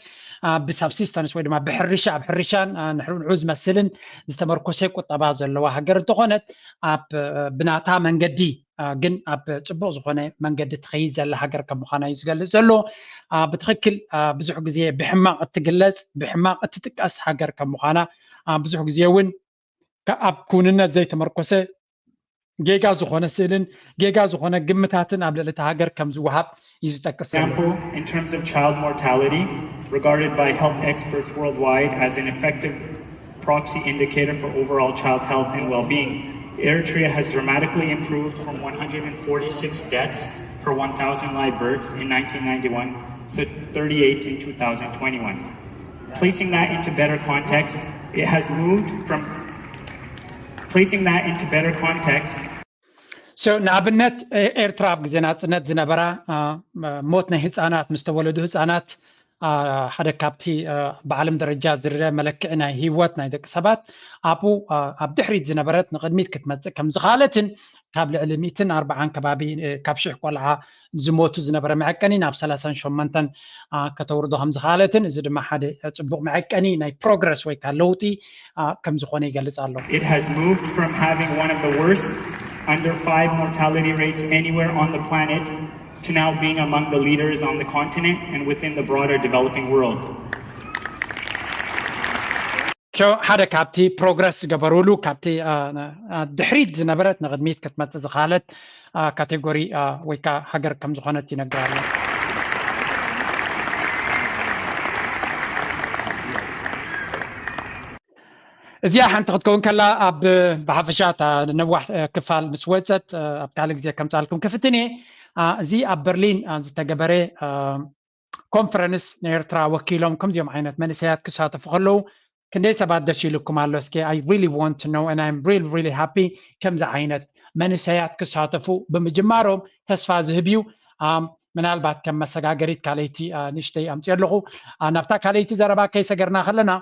ብሳብሲስተንስ ወይ ድማ ብሕርሻ፣ ኣብ ሕርሻን ንሕርኡ ንዑ ዝመስልን ዝተመርኮሰ ቁጠባ ዘለዋ ሃገር እንተኾነት፣ ኣብ ብናታ መንገዲ ግን ኣብ ፅቡቕ ዝኾነ መንገዲ ትኸይድ ዘላ ሃገር ከም ምዃና እዩ ዝገልፅ ዘሎ። ብትኽክል ብዙሕ ግዜ ብሕማቕ እትግለፅ፣ ብሕማቕ እትጥቀስ ሃገር ከም ምዃና፣ ብዙሕ ግዜ እውን ኣብ ክውንነት ዘይተመርኮሰ ጌጋ ዝኾነ ስእልን ጌጋ ዝኾነ ግምታትን ኣብ ልዕሊ እቲ ሃገር ከም ዝወሃብ እዩ ዝጠቅስ ዘሎ። Example, in terms of child mortality, regarded by health experts worldwide as an effective proxy indicator for overall child health and well-being, Eritrea has dramatically improved from one hundred forty-six deaths per one thousand live births in nineteen ninety-one to thirty-eight in two thousand twenty-one. Placing that into better context, it has moved from placing that into better context. So ንኣብነት ኤርትራ ኣብ ግዜ ናጽነት ዝነበራ ሞት ናይ ህፃናት፣ ምስ ተወለዱ ህፃናት ሓደ ካብቲ ብዓለም ደረጃ ዝርአ መለክዒ ናይ ህይወት ናይ ደቂ ሰባት ኣብኡ ኣብ ድሕሪት ዝነበረት ንቕድሚት ክትመፅእ ከም ዝኻለትን ካብ ልዕሊ ሚእትን ኣርባዓን ከባቢ ካብ ሽሕ ቆልዓ ዝሞቱ ዝነበረ መዐቀኒ ናብ ሰላሳን ሸሞንተን ከተውርዶ ከም ዝኻለትን፣ እዚ ድማ ሓደ ፅቡቕ መዐቀኒ ናይ ፕሮግረስ ወይ ከዓ ለውጢ ከም ዝኾነ ይገልፅ ኣሎ። It has moved from having one of the worst under five mortality rates anywhere on the planet to now being among the leaders on the continent and within the broader developing world. ሓደ ካብቲ ፕሮግረስ ዝገበሩሉ ካብቲ ድሕሪት ዝነበረት ንቕድሚት ክትመፅእ ዝኻለት ካቴጎሪ ወይ ከዓ ሃገር ከም ዝኾነት ይነግር ኣሎ። እዚኣ ሓንቲ ክትከውን ከላ ኣብ ብሓፈሻ እታ ነዋሕ ክፋል ምስ ወፀት ኣብ ካልእ ግዜ ከምፃልኩም ክፍትን እየ። እዚ ኣብ በርሊን ዝተገበረ ኮንፈረንስ ንኤርትራ ወኪሎም ከምዚኦም ዓይነት መንእሰያት ክሳተፉ ከለዉ ክንደይ ሰባት ደስ ኢልኩም ኣሎ? እስኪ I really want to know and I'm really really happy ከምዚ ዓይነት መንእሰያት ክሳተፉ ብምጅማሮም ተስፋ ዝህብ እዩ። ምናልባት ከም መሰጋገሪት ካልኣይቲ ንእሽተይ ኣምፅኦ ኣለኹ። ናብታ ካልኣይቲ ዘረባ ከይሰገርና ከለና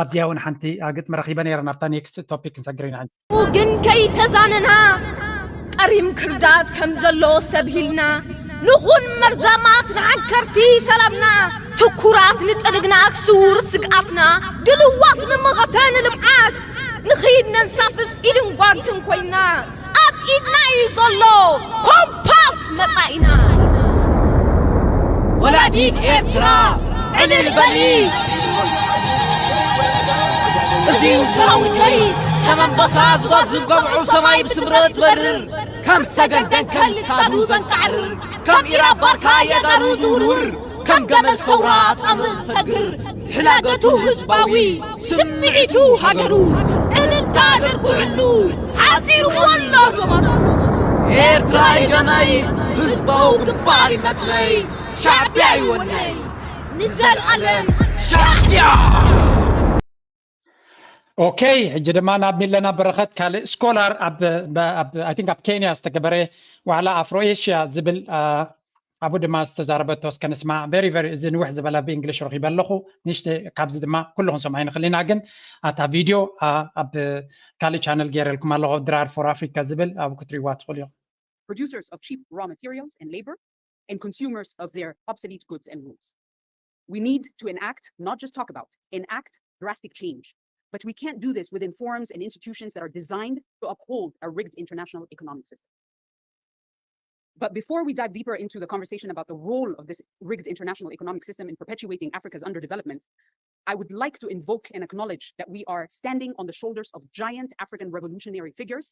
ኣብዚኣ እውን ሓንቲ ግጥሚ ረኺበ ነይረ። ናብታ ኔክስት ቶፒክ ክንሰግር ኢና። ግን ከይተዛነና ቀሪም ክርዳት ከም ዘሎ ሰብ ሂልና ንኹን መርዛማት ንዓንከርቲ ሰላምና ትኩራት ንጥንግና ክስውር ስግኣትና ድልዋት ንመኸተ ንልምዓት ንኽይድ ነንሳፍፍ ኢድን ጓንትን ኮይና ኣብ ኢድና እዩ ዘሎ ኮምፓስ መጻኢና። ወላዲት ኤርትራ ዕልል በሊ። እዚዩ ሰራዊተይ ከም ኣንበሳ ዝጓዝብ ገብዑ ሰማይ ብስምረት ትበርር ከም ሰገን ደንከል ክሳዱ ዘንቃዕርር ከም ኢራብ ባርካ የጋሩ ዝውርውር ከም ገመል ሰውራ ጻምእ ዝሰግር ሕላገቱ ህዝባዊ ስምዒቱ ሃገሩ ዕልልታ ደርጉዕሉ ሓጺርዎ ኣሎ ዶባቱ። ኤርትራይ ደመይ ህዝባዊ ግንባር ይመትለይ ሻዕብያ ይወነይ ንዘልኣለም ሻዕብያ። ኦኬ፣ ሕጂ ድማ ናብ ሚለና በረኸት ካልእ ስኮላር ኣብ ኣብ I think ኣብ ኬንያ ዝተገበረ ዋዕላ ኣፍሮ ኤሽያ ዝብል ኣብኡ ድማ ዝተዛረበቶ እስከ ንስማዕ። Very very እዚ ንውሕ ዝበለ ብእንግሊሽ ረኺበ ኣለኹ። ንእሽተይ ካብዚ ድማ ኩልኹም ሰምዓይ ንኽእል ኢና፣ ግን ኣታ ቪድዮ ኣብ ካልእ ቻነል ገይረልኩም ኣለኹ፣ ድራር ፎር ኣፍሪካ ዝብል ኣብኡ ክትሪእዋ ትኽእሉ ኢኹም። Producers of cheap raw materials and labor and consumers of their obsolete goods and rules. We need to enact, not just talk about, enact drastic change. But we can't do this within forums and institutions that are designed to uphold a rigged international economic system. But before we dive deeper into the conversation about the role of this rigged international economic system in perpetuating Africa's underdevelopment, I would like to invoke and acknowledge that we are standing on the shoulders of giant African revolutionary figures.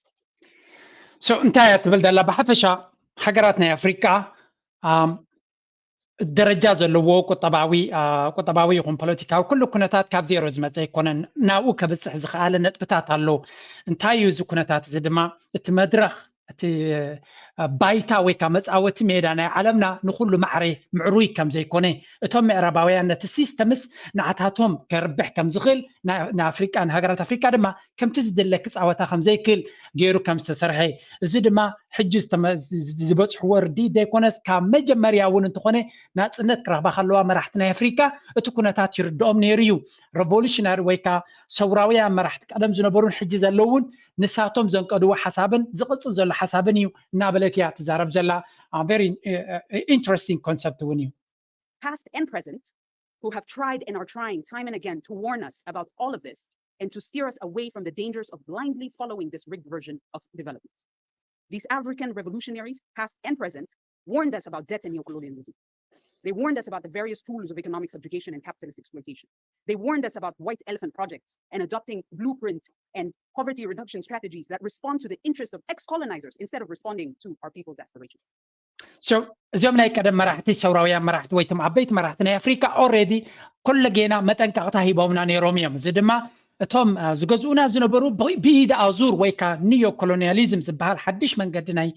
So እንታይ እያ ትብል ዘላ? ብሓፈሻ ሃገራት ናይ ኣፍሪቃ ደረጃ ዘለዎ ቁጠባዊ ቁጠባዊ ይኹን ፖለቲካዊ ኩሉ ኩነታት ካብ ዜሮ ዝመፀ ኣይኮነን። ናብኡ ከብፅሕ ዝኸኣለ ነጥብታት ኣሎ። እንታይ እዩ እዚ ኩነታት? እዚ ድማ እቲ መድረኽ እቲ ባይታ ወይ ከዓ መፃወቲ ሜዳ ናይ ዓለምና ንኩሉ ማዕረ ምዕሩይ ከም ዘይኮነ፣ እቶም ምዕራባውያን ነቲ ሲስተምስ ንዓታቶም ከርብሕ ከም ዝኽእል ንኣፍሪቃ ንሃገራት ኣፍሪቃ ድማ ከምቲ ዝድለ ክፃወታ ከም ዘይክእል ገይሩ ከም ዝተሰርሐ፣ እዚ ድማ ሕጂ ዝተመ- ዝ- ዝበፅሕዎ ርድኢት ዘይኮነስ ካብ መጀመርያ እውን እንተኾነ ናፅነት ክረኽባ ከለዋ መራሕቲ ናይ ኣፍሪካ እቲ ኩነታት ይርድኦም ነይሩ እዩ። ሬቮሉሽናሪ ወይ ከዓ ሰውራውያን መራሕቲ ቀደም ዝነበሩን ሕጂ ዘለውን ንሳቶም ዘንቀድዎ ሓሳብን ዝቕፅል ዘሎ ሓሳብን እዩ እናበለት እያ ትዛረብ ዘላ። Very interesting concept እውን እዩ። Past and present, who have tried and are trying time and again to warn us about all of this and to steer us away from the dangers of blindly following this rigged version of development. These African revolutionaries, past and present, warned us about debt and neocolonialism. They warned us about the various tools of economic subjugation and capitalist exploitation. They warned us about white elephant projects and adopting blueprint and poverty reduction strategies that respond to the interest of ex-colonizers instead of responding to our people's aspirations. So እዚኦም ናይ ቀደም መራሕቲ ሰውራውያን መራሕቲ ወይ ቶም ዓበይቲ መራሕቲ ናይ ኣፍሪካ already ኮለጌና መጠንቀቕታ ሂቦምና ነይሮም እዮም። እዚ ድማ እቶም ዝገዝኡና ዝነበሩ ብኢድ ኣዙር ወይ ከዓ ኒዮ ኮሎኒያሊዝም ዝበሃል ሓድሽ መንገዲ ናይ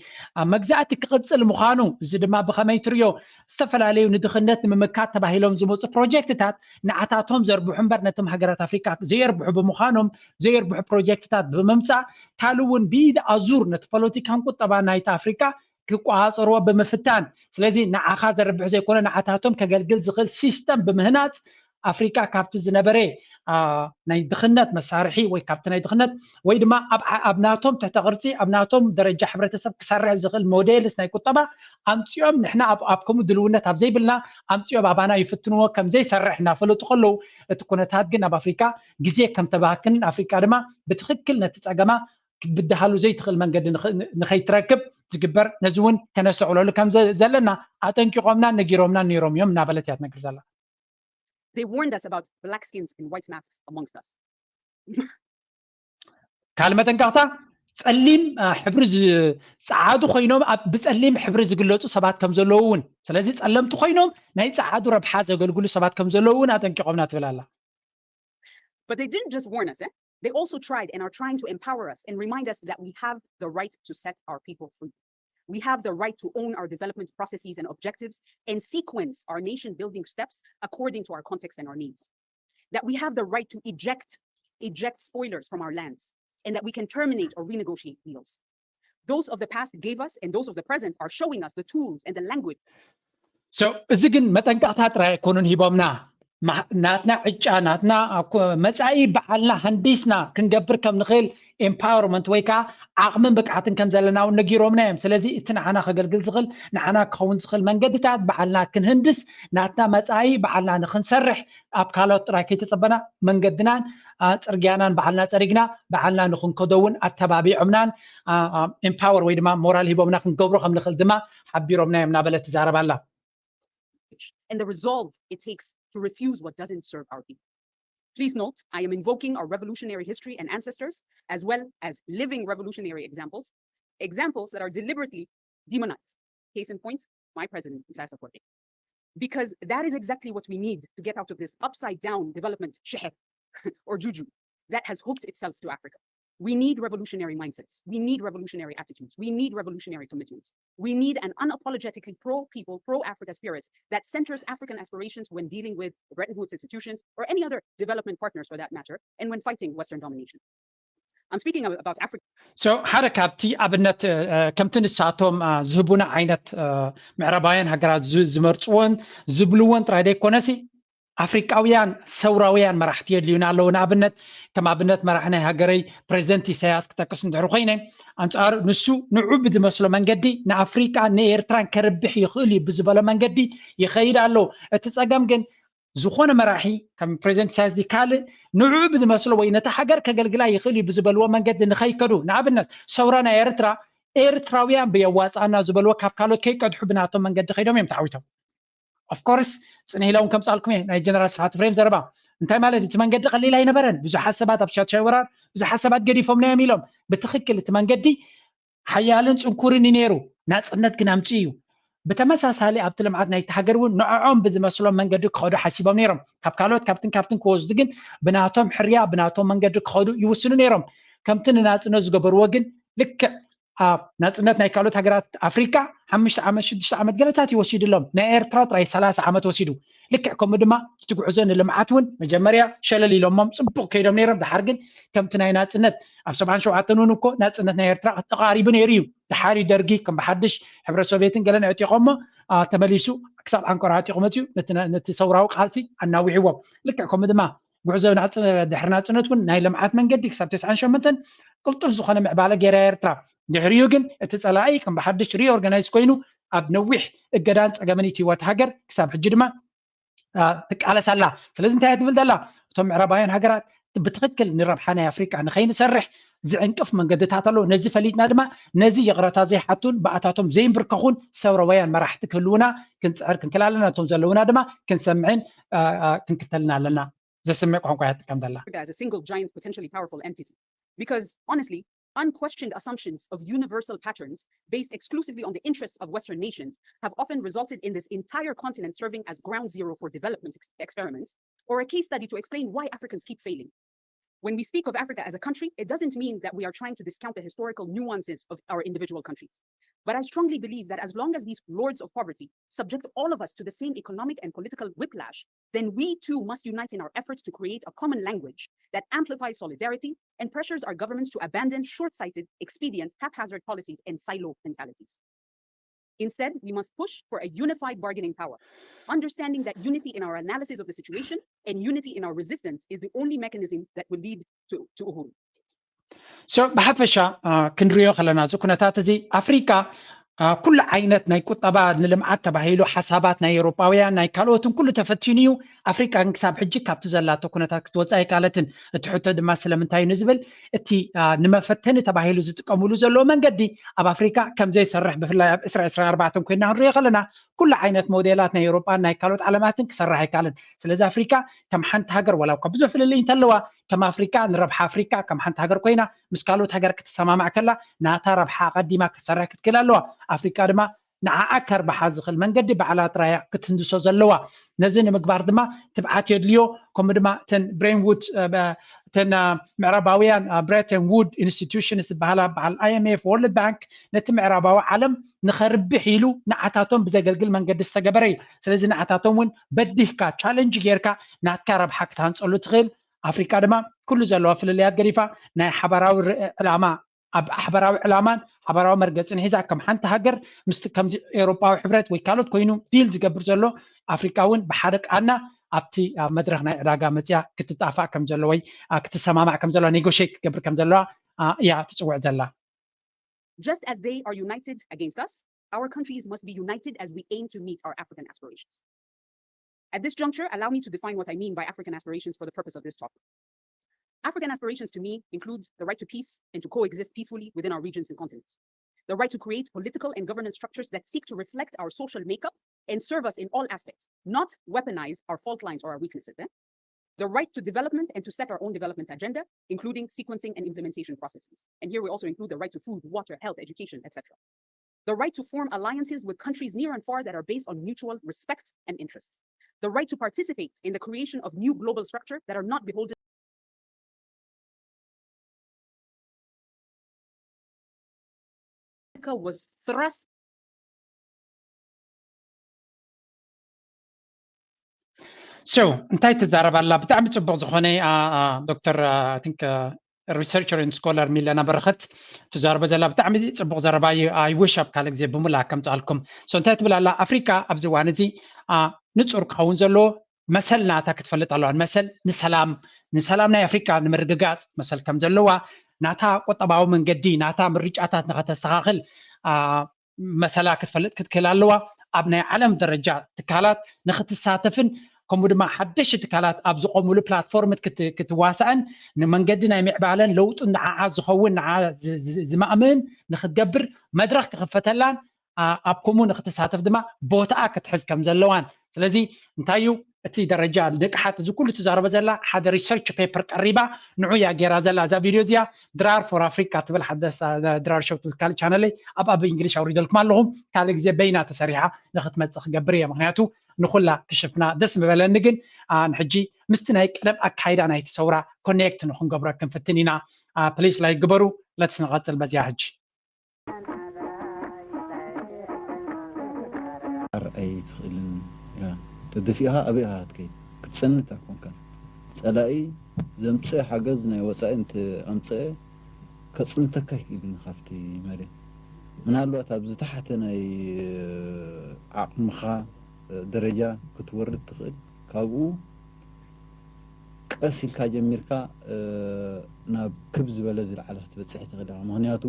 መግዛእቲ ክቕፅል ምዃኑ፣ እዚ ድማ ብኸመይ ትሪኦ? ዝተፈላለዩ ንድኽነት ንምምካት ተባሂሎም ዝመፁ ፕሮጀክትታት ንዓታቶም ዘርብሑ እምበር ነቶም ሃገራት ኣፍሪካ ዘየርብሑ ብምዃኖም ዘየርብሑ ፕሮጀክትታት ብምምፃእ ካልእ እውን ብኢድ ኣዙር ነቲ ፖለቲካን ቁጠባ ናይቲ ኣፍሪካ ክቆፃፀርዎ ብምፍታን፣ ስለዚ ንዓኻ ዘርብሕ ዘይኮነ ንዓታቶም ከገልግል ዝኽእል ሲስተም ብምህናፅ ኣፍሪካ ካብቲ ዝነበረ ናይ ድኽነት መሳርሒ ወይ ካብቲ ናይ ድኽነት ወይ ድማ ኣብ ናቶም ትሕተ ቅርፂ ኣብ ናቶም ደረጃ ሕብረተሰብ ክሰርሕ ዝኽእል ሞዴልስ ናይ ቁጠባ ኣምፂኦም ንሕና ኣብ ከምኡ ድልውነት ኣብ ዘይብልና ኣምፂኦም ኣባና ይፍትንዎ ከም ዘይሰርሕ እናፈለጡ ከለዉ እቲ ኩነታት ግን ኣብ ኣፍሪካ ግዜ ከም ተባክንን ኣፍሪካ ድማ ብትኽክል ነቲ ፀገማ ክትብድሃሉ ዘይትኽእል መንገዲ ንኸይትረክብ ዝግበር ነዚ እውን ከነስተውዕለሉ ከም ዘለና ኣጠንቂቖምናን ነጊሮምናን ነይሮም እዮም እናበለት እያ ትነግር ዘላ። They warned us about black skins and white masks amongst us. ካልእ መጠንቀቕታ ጸሊም ሕብሪ ጸዓዱ ኮይኖም ብጸሊም ሕብሪ ዝግለጹ ሰባት ከም ዘለዉ እውን ስለዚ ጸለምቲ ኮይኖም ናይ ጸዓዱ ረብሓ ዘገልግሉ ሰባት ከም ዘለዉ እውን ኣጠንቂቖምና ትብል ኣላ። But they didn't just warn us, eh? They also tried and are trying to empower us and remind us that we have the right to set our people free. We have the right to own our development processes and objectives and sequence our nation building steps according to our context and our needs. That we have the right to eject eject spoilers from our lands and that we can terminate or renegotiate deals. Those of the past gave us and those of the present are showing us the tools and the language. So እዚ ግን መጠንቀቕታ ጥራይ ኣይኮኑን ሂቦምና። ናትና ዕጫ ናትና መጻኢ በዓልና ሃንዲስና ክንገብር ከም ንኽእል empowerment ወይ ከዓ ዓቕምን ብቅዓትን ከም ዘለና እውን ነጊሮምና እዮም። ስለዚ እቲ ንዓና ከገልግል ዝኽእል ንዓና ክኸውን ዝኽእል መንገድታት በዓልና ክንህንድስ ናትና መጻኢ በዓልና ንክንሰርሕ ኣብ ካልኦት ጥራይ ከይተጸበና መንገድናን ጽርግያናን በዓልና ጸሪግና በዓልና ንክንከዶ እውን ኣተባቢዖምናን empower ወይ ድማ ሞራል ሂቦምና ክንገብሮ ከም ንኽእል ድማ ሓቢሮምና እዮም እናበለት ትዛረብ ኣላ። And the resolve it takes to refuse what doesn't serve our people. Please note, I am invoking our revolutionary history and ancestors, as well as living revolutionary examples, examples that are deliberately demonized. Case in point, my president, Isaias Afwerki. Because that is exactly what we need to get out of this upside down development شحر or juju that has hooked itself to Africa. We need revolutionary mindsets. We need revolutionary attitudes. We need revolutionary commitments. We need an unapologetically pro-people, pro-Africa spirit that centers African aspirations when dealing with Bretton Woods institutions or any other development partners for that matter, and when fighting Western domination. I'm speaking about Africa. So ሓደ ካብቲ ኣብነት ከምቲ ንሳቶም ዝህቡና ዓይነት ምዕራባውያን ሃገራት ዝመርፅዎን ዝብልዎን ጥራይ ዘይኮነሲ ኣፍሪቃውያን ሰውራውያን መራሕቲ የድልዩና ኣለዉ። ንኣብነት ከም ኣብነት መራሒ ናይ ሃገረይ ፕሬዚደንት ኢሳያስ ክጠቅስ እንድሕር ኮይነ ኣንጻሩ ንሱ ንዑ ብዝመስሎ መንገዲ ንኣፍሪቃ ንኤርትራን ከርብሕ ይኽእል እዩ ብዝበሎ መንገዲ ይኸይድ ኣሎ። እቲ ጸገም ግን ዝኾነ መራሒ ከም ፕሬዚደንት ኢሳያስ ካልእ ንዑ ብዝመስሎ ወይ ነታ ሃገር ከገልግላ ይኽእል እዩ ብዝበልዎ መንገዲ ንኸይከዱ ንኣብነት ሰውራ ናይ ኤርትራ ኤርትራውያን ብየዋፅኣና ዝበልዎ ካብ ካልኦት ከይቀድሑ ብናቶም መንገዲ ከይዶም እዮም ተዓዊቶም። Of course ፅንህ ኢለ እውን ከምፃልኩም እየ ናይ ጀነራል ስብሓት ፍሬም ዘረባ እንታይ ማለት እቲ መንገዲ ቀሊል ኣይነበረን። ብዙሓት ሰባት ኣብ ሻድሻይ ወራር ብዙሓት ሰባት ገዲፎምና እዮም ኢሎም። ብትኽክል እቲ መንገዲ ሓያልን ፅንኩርን እዩ ነይሩ። ናፅነት ግን ኣምፅኡ እዩ። ብተመሳሳሊ ኣብቲ ልምዓት ናይቲ ሃገር እውን ንዕዖም ብዝመስሎም መንገዲ ክኸዱ ሓሲቦም ነይሮም። ካብ ካልኦት ካብትን ካብትን ክወስዱ ግን ብናቶም ሕርያ ብናቶም መንገዲ ክኸዱ ይውስኑ ነይሮም። ከምቲ ንናፅነት ዝገበርዎ ግን ልክዕ ናፅነት ናይ ካልኦት ሃገራት ኣፍሪካ ሓሙሽተ ዓመት ሽዱሽተ ዓመት ገለታት ይወሲድሎም፣ ናይ ኤርትራ ጥራይ ሰላሳ ዓመት ወሲዱ። ልክዕ ከምኡ ድማ እቲ ጉዕዞ ንልምዓት እውን መጀመርያ ሸለል ኢሎሞም ፅቡቅ ከይዶም ነይሮም። ድሓር ግን ከምቲ ናይ ናፅነት ኣብ ሰብዓን ሸውዓተን እውን እኮ ናፅነት ናይ ኤርትራ ተቃሪቡ ነይሩ እዩ። ድሓር እዩ ደርጊ ከም ብሓድሽ ሕብረት ሶቪየትን ገለን ኣዕጢቆሞ ተመሊሱ ክሳብ ዓንቀሮ ኣዕጢቁ መፅዩ ነቲ ሰውራዊ ቃልሲ ኣናዊሕዎም። ልክዕ ከምኡ ድማ ጉዕዞ ድሕሪ ናፅነት እውን ናይ ልምዓት መንገዲ ክሳብ ተስዓን ሸሞንተን ቅልጡፍ ዝኾነ ምዕባለ ገይራ ኤርትራ። ድሕሪኡ ግን እቲ ፀላኢ ከም ብሓድሽ ሪኦርጋናይዝ ኮይኑ ኣብ ነዊሕ እገዳን ፀገምን ኢትይወት ሃገር ክሳብ ሕጂ ድማ ትቃለስ ኣላ። ስለዚ እንታይ ትብል ዘላ? እቶም ምዕራባውያን ሃገራት ብትክክል ንረብሓ ናይ ኣፍሪቃ ንኸይንሰርሕ ዝዕንቅፍ መንገድታት ኣሎ። ነዚ ፈሊጥና ድማ ነዚ ይቕረታ ዘይሓቱን ብኣታቶም ዘይንብርከኹን ሰውራውያን መራሕቲ ክህልውና ክንፅዕር ክንክል ኣለና። እቶም ዘለውና ድማ ክንሰምዕን ክንክተልን ኣለና። ዘስምዕ ቋንቋ እያ ትጥቀም ዘላ። Africa as a single giant, potentially powerful entity. Because honestly, unquestioned assumptions of universal patterns based exclusively on the interests of Western nations have often resulted in this entire continent serving as ground zero for development ex- experiments or a case study to explain why Africans keep failing. When we speak of Africa as a country, it doesn't mean that we are trying to discount the historical nuances of our individual countries. But I strongly believe that as long as these lords of poverty subject all of us to the same economic and political whiplash, then we too must unite in our efforts to create a common language that amplifies solidarity and pressures our governments to abandon short sighted, expedient, haphazard policies and silo mentalities. Instead, we must push for a unified bargaining power, understanding that unity in our analysis of the situation and unity in our resistance is the only mechanism that will lead to, to Uhuru. So ብሓፈሻ ክንሪኦ ከለና እዚ ኩነታት እዚ ኣፍሪካ ኩሉ ዓይነት ናይ ቁጠባ ንልምዓት ተባሂሉ ሓሳባት ናይ ኤውሮጳውያን ናይ ካልኦትን ኩሉ ተፈቲኑ እዩ። ኣፍሪካ ግን ክሳብ ሕጂ ካብቲ ዘላቶ ኩነታት ክትወፅእ ኣይካለትን። እቲ ሕቶ ድማ ስለምንታይ እዩ ንዝብል እቲ ንመፈተኒ ተባሂሉ ዝጥቀምሉ ዘለዎ መንገዲ ኣብ ኣፍሪካ ከምዘይሰርሕ ብፍላይ ኣብ ዕስራ ዕስራን ኣርባዕተን ኮይና ክንሪኦ ከለና ኩሉ ዓይነት ሞዴላት ናይ ኤውሮጳን ናይ ካልኦት ዓለማትን ክሰርሕ ኣይካልን። ስለዚ ኣፍሪካ ከም ሓንቲ ሃገር ዋላ እኳ ብዙሕ ፍልልይ እንተለዋ ከም ኣፍሪካ ንረብሓ ኣፍሪካ ከም ሓንቲ ሃገር ኮይና ምስ ካልኦት ሃገር ክትሰማማዕ ከላ ናታ ረብሓ ኣቐዲማ ክትሰርሕ ክትክእል ኣለዋ። ኣፍሪካ ድማ ንዓኣ ከርብሓ ዝኽእል መንገዲ ባዕላ ጥራያ ክትህንድሶ ዘለዋ። ነዚ ንምግባር ድማ ትብዓት የድልዮ። ከምኡ ድማ እተን ብሬንውድ እተን ምዕራባውያን ብሬተን ውድ ኢንስቲቱሽንስ ዝበሃላ በዓል ኣይኤምኤፍ ወርልድ ባንክ ነቲ ምዕራባዊ ዓለም ንኸርብሕ ኢሉ ንዓታቶም ብዘገልግል መንገዲ ዝተገበረ እዩ። ስለዚ ንዓታቶም እውን በዲህካ ቻለንጅ ጌርካ ናትካ ረብሓ ክትሃንፀሉ ትኽእል። ኣፍሪካ ድማ ኩሉ ዘለዋ ፍልልያት ገዲፋ ናይ ሓባራዊ ዕላማ ኣብ ሓባራዊ ዕላማን ሓባራዊ መርገፅን ሒዛ ከም ሓንቲ ሃገር ምስቲ ከምዚ ኤውሮጳዊ ሕብረት ወይ ካልኦት ኮይኑ ዲል ዝገብር ዘሎ ኣፍሪካ እውን ብሓደ ቃና ኣብቲ ኣብ መድረክ ናይ ዕዳጋ መፅያ ክትጣፋእ ከም ዘሎ ወይ ክትሰማማዕ ከም ዘለዋ ኔጎሽት ክትገብር ከም ዘለዋ እያ ትፅውዕ ዘላ። Just as they are united against us, our countries must be united as we aim to meet our African aspirations. At this juncture, allow me to define what I mean by African aspirations for the purpose of this talk. African aspirations to me include the right to peace and to coexist peacefully within our regions and continents, the right to create political and governance structures that seek to reflect our social makeup and serve us in all aspects, not weaponize our fault lines or our weaknesses. Eh? The right to development and to set our own development agenda, including sequencing and implementation processes. And here we also include the right to food, water, health, education, et cetera. The right to form alliances with countries near and far that are based on mutual respect and interests. The right to participate in the creation of new global structure that are not beholden was thrust So እንታይ ትዛረብ ኣላ? ብጣዕሚ ፅቡቅ ዝኾነ ዶክተር ሪሰርቸር ስኮላር ሚለና በረኸት ትዛረቦ ዘላ ብጣዕሚ ፅቡቅ ዘረባ እዩ። I wish ኣብ ካልእ ግዜ ብሙላ ከምፅኣልኩም። So እንታይ ትብል ኣላ? ኣፍሪካ ኣብዚ እዋን እዚ ንፁር ክኸውን ዘለዎ መሰል ናታ ክትፈልጥ ኣለዋ። መሰል ንሰላም ንሰላም ናይ ኣፍሪካ ንምርግጋፅ መሰል ከም ዘለዋ ናታ ቁጠባዊ መንገዲ ናታ ምርጫታት ንኸተስተኻኽል መሰላ ክትፈልጥ ክትክእል ኣለዋ። ኣብ ናይ ዓለም ደረጃ ትካላት ንክትሳተፍን ከምኡ ድማ ሓደሽቲ ትካላት ኣብ ዝቆምሉ ፕላትፎርም ክትዋሳእን ንመንገዲ ናይ ምዕባለን ለውጥን ንዓዓ ዝኸውን ንዓ ዝማእምን ንክትገብር መድረክ ክኽፈተላን ኣብ ከምኡ ንክትሳተፍ ድማ ቦታኣ ክትሕዝ ከም ዘለዋን። ስለዚ እንታይ እዩ እቲ ደረጃ ንቅሓት እዚ ኩሉ ትዛረቦ ዘላ ሓደ ሪሰርች ፔፐር ቀሪባ ንዑ እያ ገይራ ዘላ እዛ ቪድዮ እዚኣ ድራር for Africa ትብል ሓደ ድራር ሸው ትብል ካልእ ቻነለይ ኣብ ኣብ እንግሊሽ ኣውሪደልኩም ኣለኹም። ካልእ ግዜ በይና ተሰሪሓ ንክትመፅእ ክገብር እየ። ምክንያቱ ንኩላ ክሽፍና ደስ ምበለኒ፣ ግን ንሕጂ ምስቲ ናይ ቀደም ኣካይዳ ናይቲ ሰውራ ኮኔክት ንክንገብሮ ክንፍትን ኢና። ፕሊስ ላይክ ግበሩ። ለትስ ንቐፅል በዚያ ሕጂ። ክትሓር ኣይትኽእልን እያ። ተደፊእኻ ኣበይ ኢኻ ክትከይድ? ክትጸንት ኣይኮንካን። ጸላኢ ዘምጽእ ሓገዝ ናይ ወጻኢ እንተ ኣምጸአ ከጽንተካ ኣይክእልን ካብቲ መሬት። ምናልባት ኣብ ዝተሓተ ናይ ዓቕምኻ ደረጃ ክትወርድ ትኽእል። ካብኡ ቀስ ኢልካ ጀሚርካ ናብ ክብ ዝበለ ዝለዓለ ክትበጽሕ ትኽእል ኢኻ። ምኽንያቱ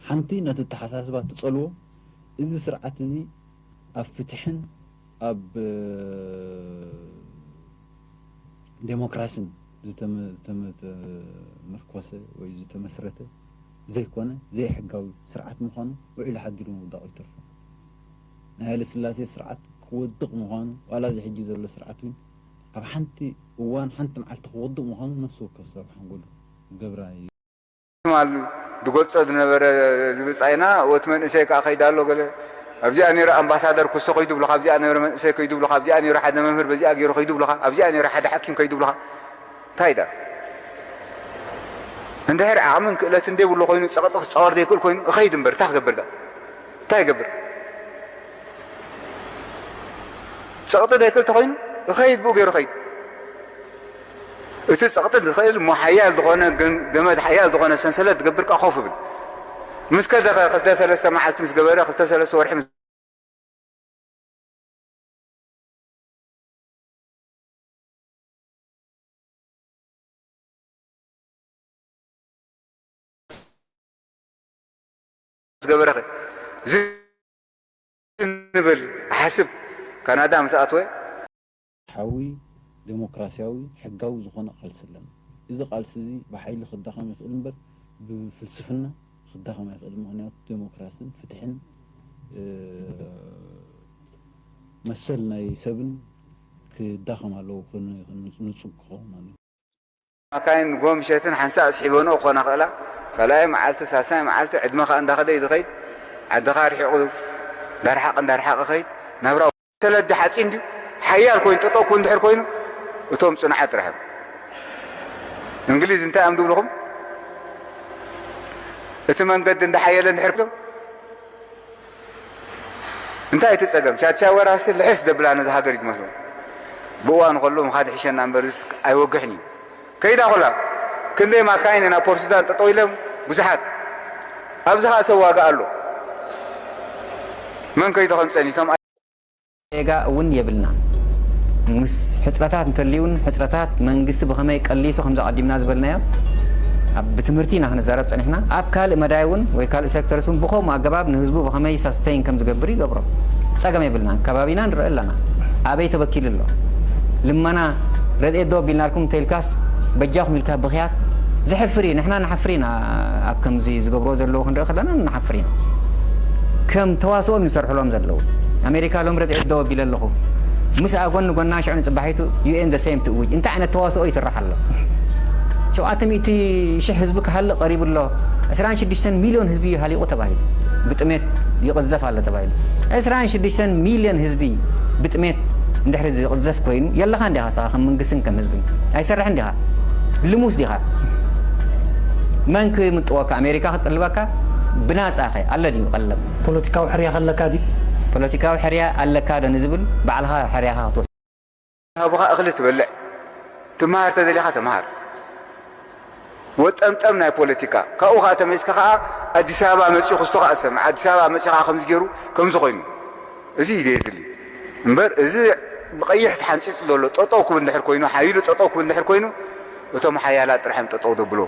ሓንቲ ነቲ ኣተሓሳስባ ትጸልዎ፣ እዚ ስርዓት እዚ ኣብ ፍትሕን ኣብ ዴሞክራሲን ዝተመ-፣ ዝተመ-፣ ዝተመርኮሰ ወይ ዝተመስረተ ዘይኮነ ዘይሕጋዊ ስርዓት ምዃኑ ውዒሉ ሓዲሩ ምውዳቑ ይተርፎ። ናይ ሃይለ ስላሴ ስርዓት ክወድቕ ምዃኑ፣ ዋላ እዚ ሕጂ ዘሎ ስርዓት እውን ኣብ ሓንቲ እዋን ሓንቲ መዓልቲ ክወድቕ ምዃኑ ነፍሲ ወከፍ ሰብ ሓንጎሉ ገብራ እዩ። ትማል ዝገልጾ ዝነበረ እዚ ብጻይና፣ እቲ መንእሰይ ከኣ ከይዳ ኣሎ ገለ። ኣብዚኣ ነይሩ ኣምባሳደር ኩስቶ ከይዱ ብሉኻ፣ ኣብዚኣ ነይሩ መንእሰይ ከይዱ ብሉኻ፣ ኣብዚኣ ነይሩ ሓደ መምህር በዚኣ ገይሩ ከይዱ ብሉኻ፣ ኣብዚኣ ነይሩ ሓደ ሓኪም ከይዱ ብሉኻ። እንታይ ዳ? እንድሕር ዓቕምን ክእለትን ዘይብሉ ኮይኑ፣ ጸቕጢ ክጻወር ዘይክእል ኮይኑ፣ እኸይድ እምበር፣ እንታይ ክገብር ዳ? እንታይ ይገብር? ጸቕጢ ዘይክእል ተኾይኑ፣ እኸይድ፣ ብኡ ገይሩ ኸይድ። እቲ ጸቕጢ ዝኽእል እሞ ሓያል ዝኾነ ገን-፣ ገመድ፣ ሓያል ዝኾነ ሰንሰለት ዝገብር ከኣ ኮፍ ይብል። ምስ ከደ ኸ፣ ክልተ ሰለስተ መዓልቲ ምስ ገበረ፣ ክልተ ሰለስተ ወርሒ ምስ ዝገበረ ኸ? ዝንብል እሓስብ። ካናዳ ምስ ኣትወ። ፍትሓዊ፣ ዴሞክራስያዊ፣ ሕጋዊ ዝኾነ ቃልሲ ኣለና። እዚ ቃልሲ እዚ ብሓይሊ ክዳኸም ይኽእል እምበር ብፍልስፍና ክዳኸም ኣይኽእልን። ምኽንያቱ ዴሞክራስን ፍትሕን፣ እ፣ መሰል ናይ ሰብን ክዳኸም ኣለዎ፣ ክን-፣ ንጹግ ክኸውን ኣለዎ። ማካይን ንጎ ምሸትን ሓንሳእ ኣስሒበንኦ ክኾና ክእላ። ካልኣይ መዓልቲ፣ ሳልሳይ መዓልቲ፣ ዕድመ ከኣ እንዳኸደ እዩ ዝኸይድ። ዓድኻ ርሒቑ፣ እንዳርሓቕ፣ እንዳርሓቐ ኸይድ። ናብራ ሰለዲ ሓፂን ድዩ? ሓያል ኮይኑ፣ ጠጠው ክብል እንድሕር ኮይኑ፣ እቶም ጽኑዓት ጥራሕ እዮም። እንግሊዝ እንታይ እዮም ዝብልኹም? እቲ መንገዲ እንዳሓየለ እንድሕር እንታይ እቲ ጸገም? ቻቻ ወራሲ ልሕስ ደብላ ነዚ ሃገር እዩ ትመስሎ። ብእዋኑ ከሎ ምኻድ ይሕሸና እምበር፣ እዚስ ኣይወግሕን እዩ። ከይዳ ኩላ፣ ክንደይ ማካይን ናብ ፖርት ሱዳን ጠጠው ኢለን፣ ብዙሓት። ኣብዚ ኸኣ ሰብ ዋጋ ኣሎ። መን ከይዱ ከም ጸኒቶም ጌጋ እውን የብልና። ምስ ሕጽረታት እንተልዩን፣ ሕጽረታት መንግስቲ ብኸመይ ቀሊሱ፣ ከምዚ ኣቐዲምና ዝበልናዮ፣ ኣብ ብትምህርቲ ኢና ክንዛረብ ጸኒሕና። ኣብ ካልእ መዳይ እውን ወይ ካልእ ሴክተርስ እውን ብኸምኡ ኣገባብ ንህዝቡ ብኸመይ ሳስተይን ከም ዝገብር ይገብሮ። ጸገም የብልናን። ከባቢና ንርኢ ኣለና። ኣበይ ተበኪሉ ኣሎ? ልመና፣ ረድኤት ዶ ኣቢልናልኩም እንተኢልካስ፣ በጃኹም ኢልካ ብኽያት ዘሕፍር እዩ። ንሕና ንሓፍር ኢና። ኣብ ከምዚ ዝገብርዎ ዘለዉ ክንርኢ ከለና ንሓፍር ኢና። ከም ተዋስኦ እዮም ዝሰርሕሎም ዘለዉ። ኣሜሪካ ሎም ረድኤት ደው ኣቢለ ኣለኹ። ምስ ኣጎን ጎና ሽዑ ንጽባሒቱ ዩ ኤን the same ትእውጅ። እንታይ ዓይነት ተዋስኦ ይስራሕ ኣሎ? ሸውዓተ ሚእቲ ሽሕ ህዝቢ ክሃልቕ ቀሪቡ ኣሎ። ዕስራን ሽዱሽተን ሚልዮን ህዝቢ እዩ ሃሊቑ ተባሂሉ። ብጥሜት ይቕዘፍ ኣሎ ተባሂሉ። ዕስራን ሽዱሽተን ሚልዮን ህዝቢ ብጥሜት እንድሕሪ ዝቕዘፍ ኮይኑ፣ የለኻ እንዲኻ ንስኻ ከም መንግስትን ከም ህዝብን? ኣይሰርሕን ዲኻ? ልሙስ ዲኻ? መን ክምጥወካ? ኣሜሪካ ክትጥልበካ? ብናጻኸ ኣሎ ድዩ ቀለብ? ፖለቲካዊ ሕርያ ከለካ ድዩ? ፖለቲካዊ ሕርያ ኣለካ ዶ ንዝብል፣ ባዕልኻ ሕርያኻ ክትወስድ። ሃቡኻ እኽሊ ትበልዕ። ትመሃር ተደሊኻ ተመሃር። ወጠምጠም ናይ ፖለቲካ። ካብኡ ኸኣ ተመሊስካ ኸኣ ኣዲስ ኣበባ መጺኡ ክስቶ ኸኣ ዝሰምዕ። ኣዲስ ኣበባ መጺኡ ኸኣ ከምዚ ገይሩ፣ ከምዚ ኾይኑ። እዚ እዩ ዘየድሊ። እምበር እዚ ብቐይሕ ተሓንጺጹ ዘሎ ጠጠው ክብል እንድሕር ኮይኑ፣ ሓይሉ ጠጠው ክብል እንድሕር ኮይኑ፣ እቶም ሓያላት ጥራሕ እዮም ጠጠው ዘብልዎ።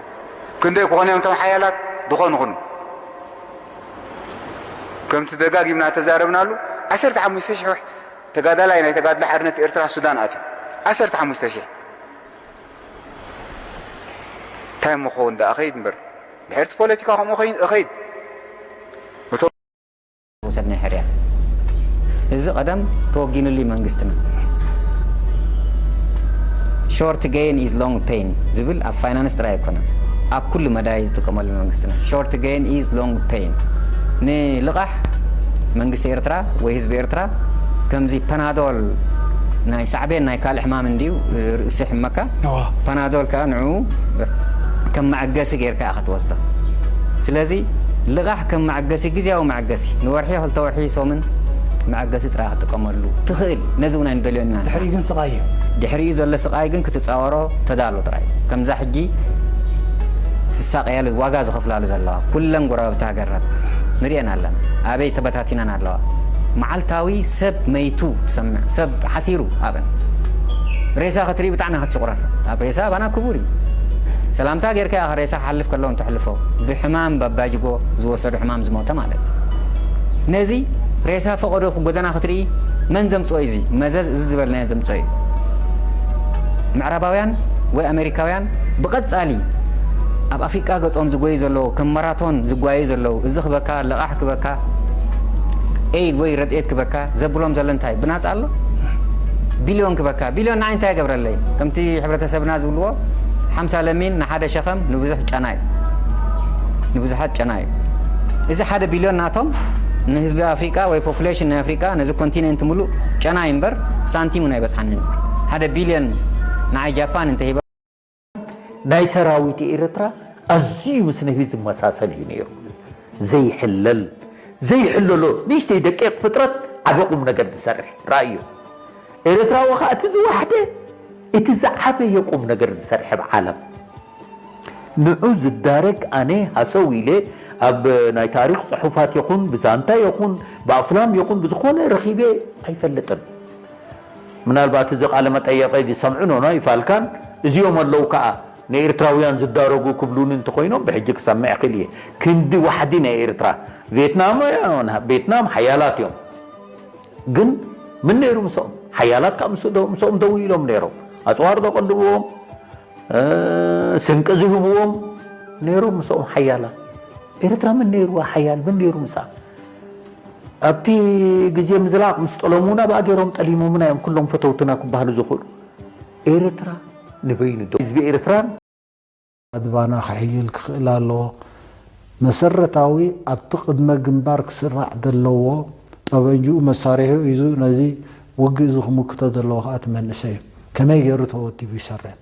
ክንደይ ክኾኑ እዮም እቶም ሓያላት? ዝኾኑ ኹኑ። ከምቲ ደጋጊምና ተዛረብናሉ፣ ዓሰርተ ሓሙሽተ ሽሕ ተጋዳላይ ናይ ተጋድሎ ሓርነት ኤርትራ ሱዳን ኣትዩ። ዓሰርተ ሓሙሽተ ሽሕ። እንታይ እሞ ክኸውን ደኣ፣ እኸይድ እምበር። ድሕርቲ ፖለቲካ ከምኡ ኸይን-፣ እኸይድ። እቶም ወሰድናይ ሕርያ። እዚ ቀደም ተወጊኑሉ መንግስትና። Short gain is long pain ዝብል ኣብ ፋይናንስ ጥራይ ኣይኮነን። ኣብ ኩሉ መዳይ ዝጥቀመሉ መንግስትና። Short gain is long pain። ንልቓሕ መንግስቲ ኤርትራ ወይ ህዝቢ ኤርትራ ከምዚ ፓናዶል ናይ ሳዕቤን ናይ ካልእ ሕማም እንድዩ፣ ርእሲ ሕመካ። እዋ። ፓናዶል ከኣ ንዕኡ ከም መዐገሲ ጌርካ ኢኻ ትወስዶ። ስለዚ ልቓሕ ከም መዐገሲ፣ ግዝያዊ መዐገሲ፣ ንወርሒ፣ ክልተ ወርሒ፣ ሰሙን፣ መዐገሲ ጥራይ ክትጥቀመሉ ትኽእል። ነዚ እውን ኣይንደልዮን ኢና። ድሕሪኡ ግን ስቓይ እዩ። ድሕሪኡ ዘሎ ስቓይ ግን ክትጻወሮ ተዳሎ ጥራይ። ከምዛ ሕጂ ትሳቐያሉ፣ ዋጋ ዝኸፍላሉ ዘለዋ ኩለን ጎረባብቲ ሃገራት ንሪኤን ኣለና። ኣበይ ተበታቲነን ኣለዋ። መዓልታዊ ሰብ መይቱ ትሰምዕ፣ ሰብ ሓሲሩ ኣብን። ሬሳ ክትርኢ ብጣዕሚ ክትሽቑረር። ኣብ ሬሳ ኣባና ክቡር እዩ። ሰላምታ ጌርካ ኢኻ ሬሳ ክሓልፍ ከሎ እንተሕልፎ። ብሕማም ባባጅጎ ዝወሰዱ ሕማም ዝሞተ ማለት እዩ። ነዚ ሬሳ ፈቐዶ ጎደና ክትርኢ መን ዘምጽኦ እዩ? እዚ መዘዝ እዚ ዝበልናዮ ዘምጽኦ እዩ። ምዕራባውያን ወይ ኣሜሪካውያን ብቐጻሊ ኣብ ኣፍሪቃ ገጾም ዝጎዩ ዘለዉ፣ ከም ማራቶን ዝጓዩ ዘለዉ፣ እዚ ክበካ፣ ልቓሕ ክበካ፣ ኤይድ ወይ ረድኤት ክበካ ዘብሎም ዘሎ እንታይ? ብናጻ ኣሎ? ቢልዮን ክበካ። ቢልዮን ንዓይ እንታይ ይገብረለይ? ከምቲ ሕብረተሰብና ዝብልዎ፣ ሓምሳ ለሚን ንሓደ ሸኸም ንብዙሕ ጨና እዩ። ንብዙሓት ጨና እዩ። እዚ ሓደ ቢልዮን ናቶም ንህዝቢ ኣፍሪቃ ወይ ፖፑሌሽን ናይ ኣፍሪቃ፣ ነዚ ኮንቲነንት ምሉእ ጨና እዩ እምበር ሳንቲም እውን ኣይበጽሓንን እዩ። ሓደ ቢልዮን ንዓይ ጃፓን እንተሂባ ናይ ሰራዊት ኤርትራ ኣዝዩ ምስ ነብሪ ዝመሳሰል እዩ ነይሩ። ዘይሕለል፣ ዘይሕለሎ ንእሽተይ ደቂቕ ፍጥረት ዓቢ ቁም ነገር ዝሰርሕ ረኣዮ። ኤርትራዊ ኸኣ እቲ ዝወሓደ፣ እቲ ዝዓበየ ቁም ነገር ዝሰርሐ ኣብ ዓለም። ንዑ ዝዳረግ ኣነ ሃሰው ኢለ ኣብ ናይ ታሪኽ ጽሑፋት ይኹን፣ ብዛንታ ይኹን፣ ብኣፍላም ይኹን፣ ብዝኾነ ረኺበ ኣይፈልጥን። ምናልባት እዚ ቃለ መጠየቐይ ዝሰምዑ ኖኖ ይፋልካን እዚኦም ኣለዉ ከኣ ንኤርትራውያን ዝዳረጉ ክብሉኒ እንተኾይኖም ብሕጂ ክሰምዕ እኽእል እየ። ክንዲ ዋሕዲ ናይ ኤርትራ፣ ቬትናም፣ ቬትናም ሓያላት እዮም። ግን ምን ነይሩ ምስኦም? ሓያላት ካብ ምስ ዶ-፣ ምስኦም ደው ኢሎም ነይሮም። ኣጽዋር ዘቐልብዎም፣ እ፣ ስንቂ ዝህብዎም ነይሮም ምስኦም ሓያላት። ኤርትራ ምን ነይሩዋ ሓያል? ምን ነይሩ ምስኣ? ኣብቲ ግዜ ምዝላቕ ምስ ጠለሙ እውን ኣብኣ ገይሮም ጠሊሞምና እዮም ኩሎም ፈተውትና ክበሃሉ ዝኽእሉ። ኤርትራ ንበይኑ ዶ-፣ ህዝቢ ኤርትራን ኣድባና ክሕይል ክኽእል ኣለዎ። መሰረታዊ ኣብቲ ቅድመ ግንባር ክስራዕ ዘለዎ፣ ጠበንጅኡ መሳርሒኡ ሒዙ ነዚ ውግእ እዚ ክምክቶ ዘለዎ ከኣ እቲ መንእሰይ እዩ። ከመይ ገይሩ ተወዲቡ ይሰርሕ?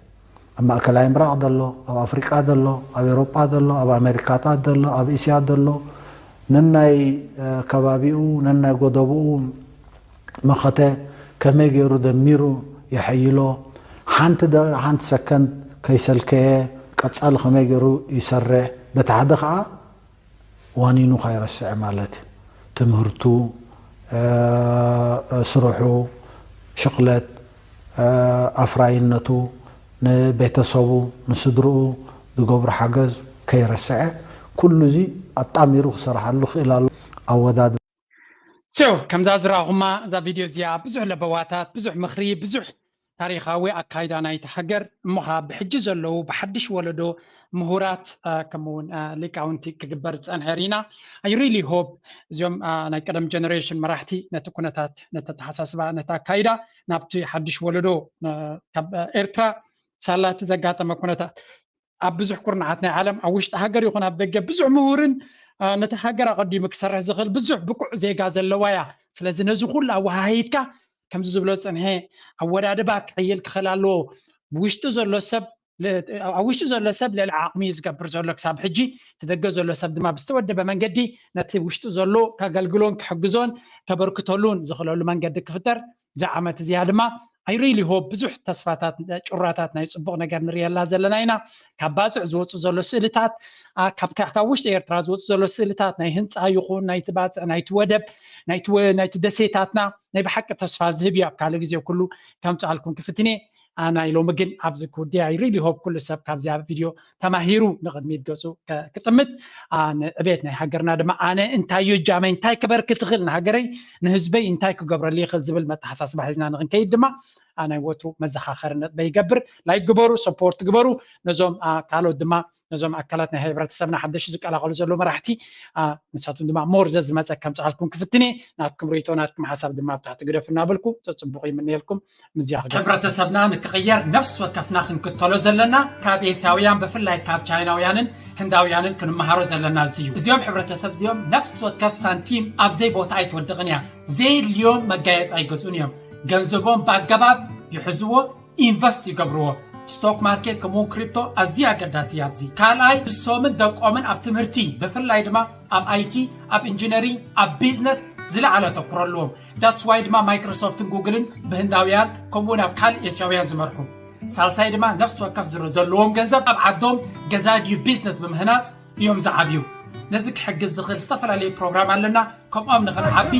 ኣብ ማእከላይ ምብራቕ ዘሎ፣ ኣብ ኣፍሪቃ ዘሎ፣ ኣብ ኤውሮጳ ዘሎ፣ ኣብ ኣሜሪካታት ዘሎ፣ ኣብ እስያ ዘሎ፣ ነናይ፣ እ፣ ከባቢኡ፣ ነናይ ጎደቦኡ መኸተ ከመይ ገይሩ ደሚሩ የሐይሎ፣ ሓንቲ ደ-፣ ሓንቲ ሰከንድ ከይሰልከየ ቀጻሊ ከመይ ገይሩ ይሰርሕ፣ በቲ ሓደ ከኣ ዋኒኑ ከይረስዐ ማለት እዩ። ትምህርቱ፣ እ፣ ስርሑ፣ ሽቕለት፣ እ፣ ኣፍራይነቱ፣ ንቤተሰቡ፣ ንስድርኡ ዝገብሮ ሓገዝ ከይረስዐ፣ ኩሉ እዚ ኣጣሚሩ ክሰርሓሉ ክእል ኣሎ። ኣወዳድባ። So፣ ከምዛ ዝረኣኹማ፣ እዛ ቪድዮ እዚኣ ብዙሕ ለበዋታት፣ ብዙሕ ምኽሪ፣ ብዙሕ ታሪኻዊ ኣካይዳ ናይቲ ሃገር፣ እሞ ኸኣ ብሕጂ ዘለዉ ብሓድሽ ወለዶ ምሁራት፣ እ፣ ከምኡ እውን፣ እ፣ ሊቃውንቲ ክግበር ዝጸንሐ ርኢና። I really hope እዚኦም፣ እ፣ ናይ ቀደም ጀነሬሽን መራሕቲ ነቲ ኩነታት፣ ነቲ ኣተሓሳስባ፣ ነቲ ኣካይዳ ናብቲ ሓድሽ ወለዶ፣ እ፣ ካብ፣ እ፣ ኤርትራ ሳላ እቲ ዘጋጠመ ኩነታት ኣብ ብዙሕ ኩርናዓት ናይ ዓለም፣ ኣብ ውሽጢ ሃገር ይኹን ኣብ ደገ፣ ብዙሕ ምሁርን፣ እ፣ ነቲ ሃገር ኣቐዲሙ ክሰርሕ ዝኽእል ብዙሕ ብቁዕ ዜጋ ዘለዋ እያ። ስለዚ ነዚ ኩሉ ኣወሃሂድካ፣ ከምዚ ዝብሎ ዝጸንሐ ኣወዳድባ ክሕይል ክኽእል ኣለዎ። ውሽጢ ዘሎ ሰብ ል-፣ ኣብ ውሽጢ ዘሎ ሰብ ልዕሊ ዓቕሚ እዩ ዝገብር ዘሎ ክሳብ ሕጂ። እቲ ደገ ዘሎ ሰብ ድማ ብዝተወደበ መንገዲ ነቲ ውሽጢ ዘሎ ከገልግሎን ክሕግዞን ከበርክተሉን ዝኽእለሉ መንገዲ ክፍጠር፣ እዛ ዓመት እዚኣ ድማ I really hope ብዙሕ ተስፋታት፣ ጩራታት ናይ ጽቡቕ ነገር ንርእየላ ዘለና ኢና። ካብ ባጽዕ ዝወጹ ዘሎ ስእልታት፣ ኣ፣ ካብ፣ ካብ፣ ካብ ውሽጢ ኤርትራ ዝወጹ ዘሎ ስእልታት ናይ ህንጻ ይኹን ናይቲ ባጽዕ፣ ናይቲ ወደብ፣ ናይቲ ወ-፣ ናይቲ ደሴታትና ናይ ብሓቂ ተስፋ ዝህብ እዩ። ኣብ ካልእ ግዜ ኩሉ ከምጽኣልኩም ክፍትን እየ። ኣናይ ሎሚ ግን ኣብዚ ክውድያ። I really hope ኩሉ ሰብ ካብዚኣ ቪድዮ ተማሂሩ ንቕድሚት ገጹ ከ-፣ ክጥምት፣ ኣ፣ ንዕቤት ናይ ሃገርና ድማ ኣነ እንታይ እየ እጃመይ፣ እንታይ ክበርክት እኽእል ንሃገረይ፣ ንህዝበይ እንታይ ክገብረሉ ይኽእል ዝብል መተሓሳስባ ሒዝና ንኽንከይድ ድማ፣ ኣ፣ ናይ ወትሩ መዘኻኸሪ ነጥበይ ይገብር። ላይክ ግበሩ፣ ሰፖርት ግበሩ። ነዞም፣ ኣ፣ ካልኦት ድማ፣ ነዞም ኣካላት ናይ ሕብረተሰብና ሓደሽ ዝቀላቐሉ ዘለዉ መራሕቲ፣ ኣ፣ ንሳቶም ድማ ሞር ዘዝመጸ ከምጽኣልኩም ክፍትን እየ። ናትኩም ርእይቶ፣ ናትኩም ሓሳብ ድማ ኣብ ታሕቲ ግደፉ እናበልኩ፣ ዘጽቡቕ ይምነየልኩም። ምስዚኣ ክገ- ሕብረተሰብና ንክቕየር ነፍሲ ወከፍና ክንክተሎ ዘለና፣ ካብ ኤስያውያን ብፍላይ ካብ ቻይናውያንን ህንዳውያንን ክንመሃሮ ዘለና እዚ እዩ። እዚኦም ሕብረተሰብ እዚኦም ነፍሲ ወከፍ ሳንቲም ኣብ ዘይ ቦታ ኣይትወድቕን እያ። ዘየድልዮም መጋየፂ ኣይገዝኡን እዮም። ገንዘቦም ብኣገባብ ይሕዝዎ፣ ኢንቨስት ይገብርዎ። ስቶክ ማርኬት ከምኡውን ክሪፕቶ ኣዝዩ ኣገዳሲ እዩ ኣብዚ። ካልኣይ ንሶምን ደቆምን ኣብ ትምህርቲ ብፍላይ ድማ ኣብ ኣይቲ፣ ኣብ ኢንጂነሪንግ፣ ኣብ ቢዝነስ ዝለዓለ ኣተኩሮ ኣለዎም። That's why ድማ ማይክሮሶፍትን ጉግልን ብህንዳውያን ከምኡ ናብ ካልእ ኤስያውያን ዝመርሑ። ሳልሳይ ድማ ነፍሲ ወከፍ ዝረ ዘለዎም ገንዘብ ኣብ ዓዶም ገዛ ድዩ ቢዝነስ ብምህናፅ እዮም ዝዓብዩ። ነዚ ክሕግዝ ዝኽእል ዝተፈላለዩ ፕሮግራም ኣለና። ከምኦም ንኽንዓቢ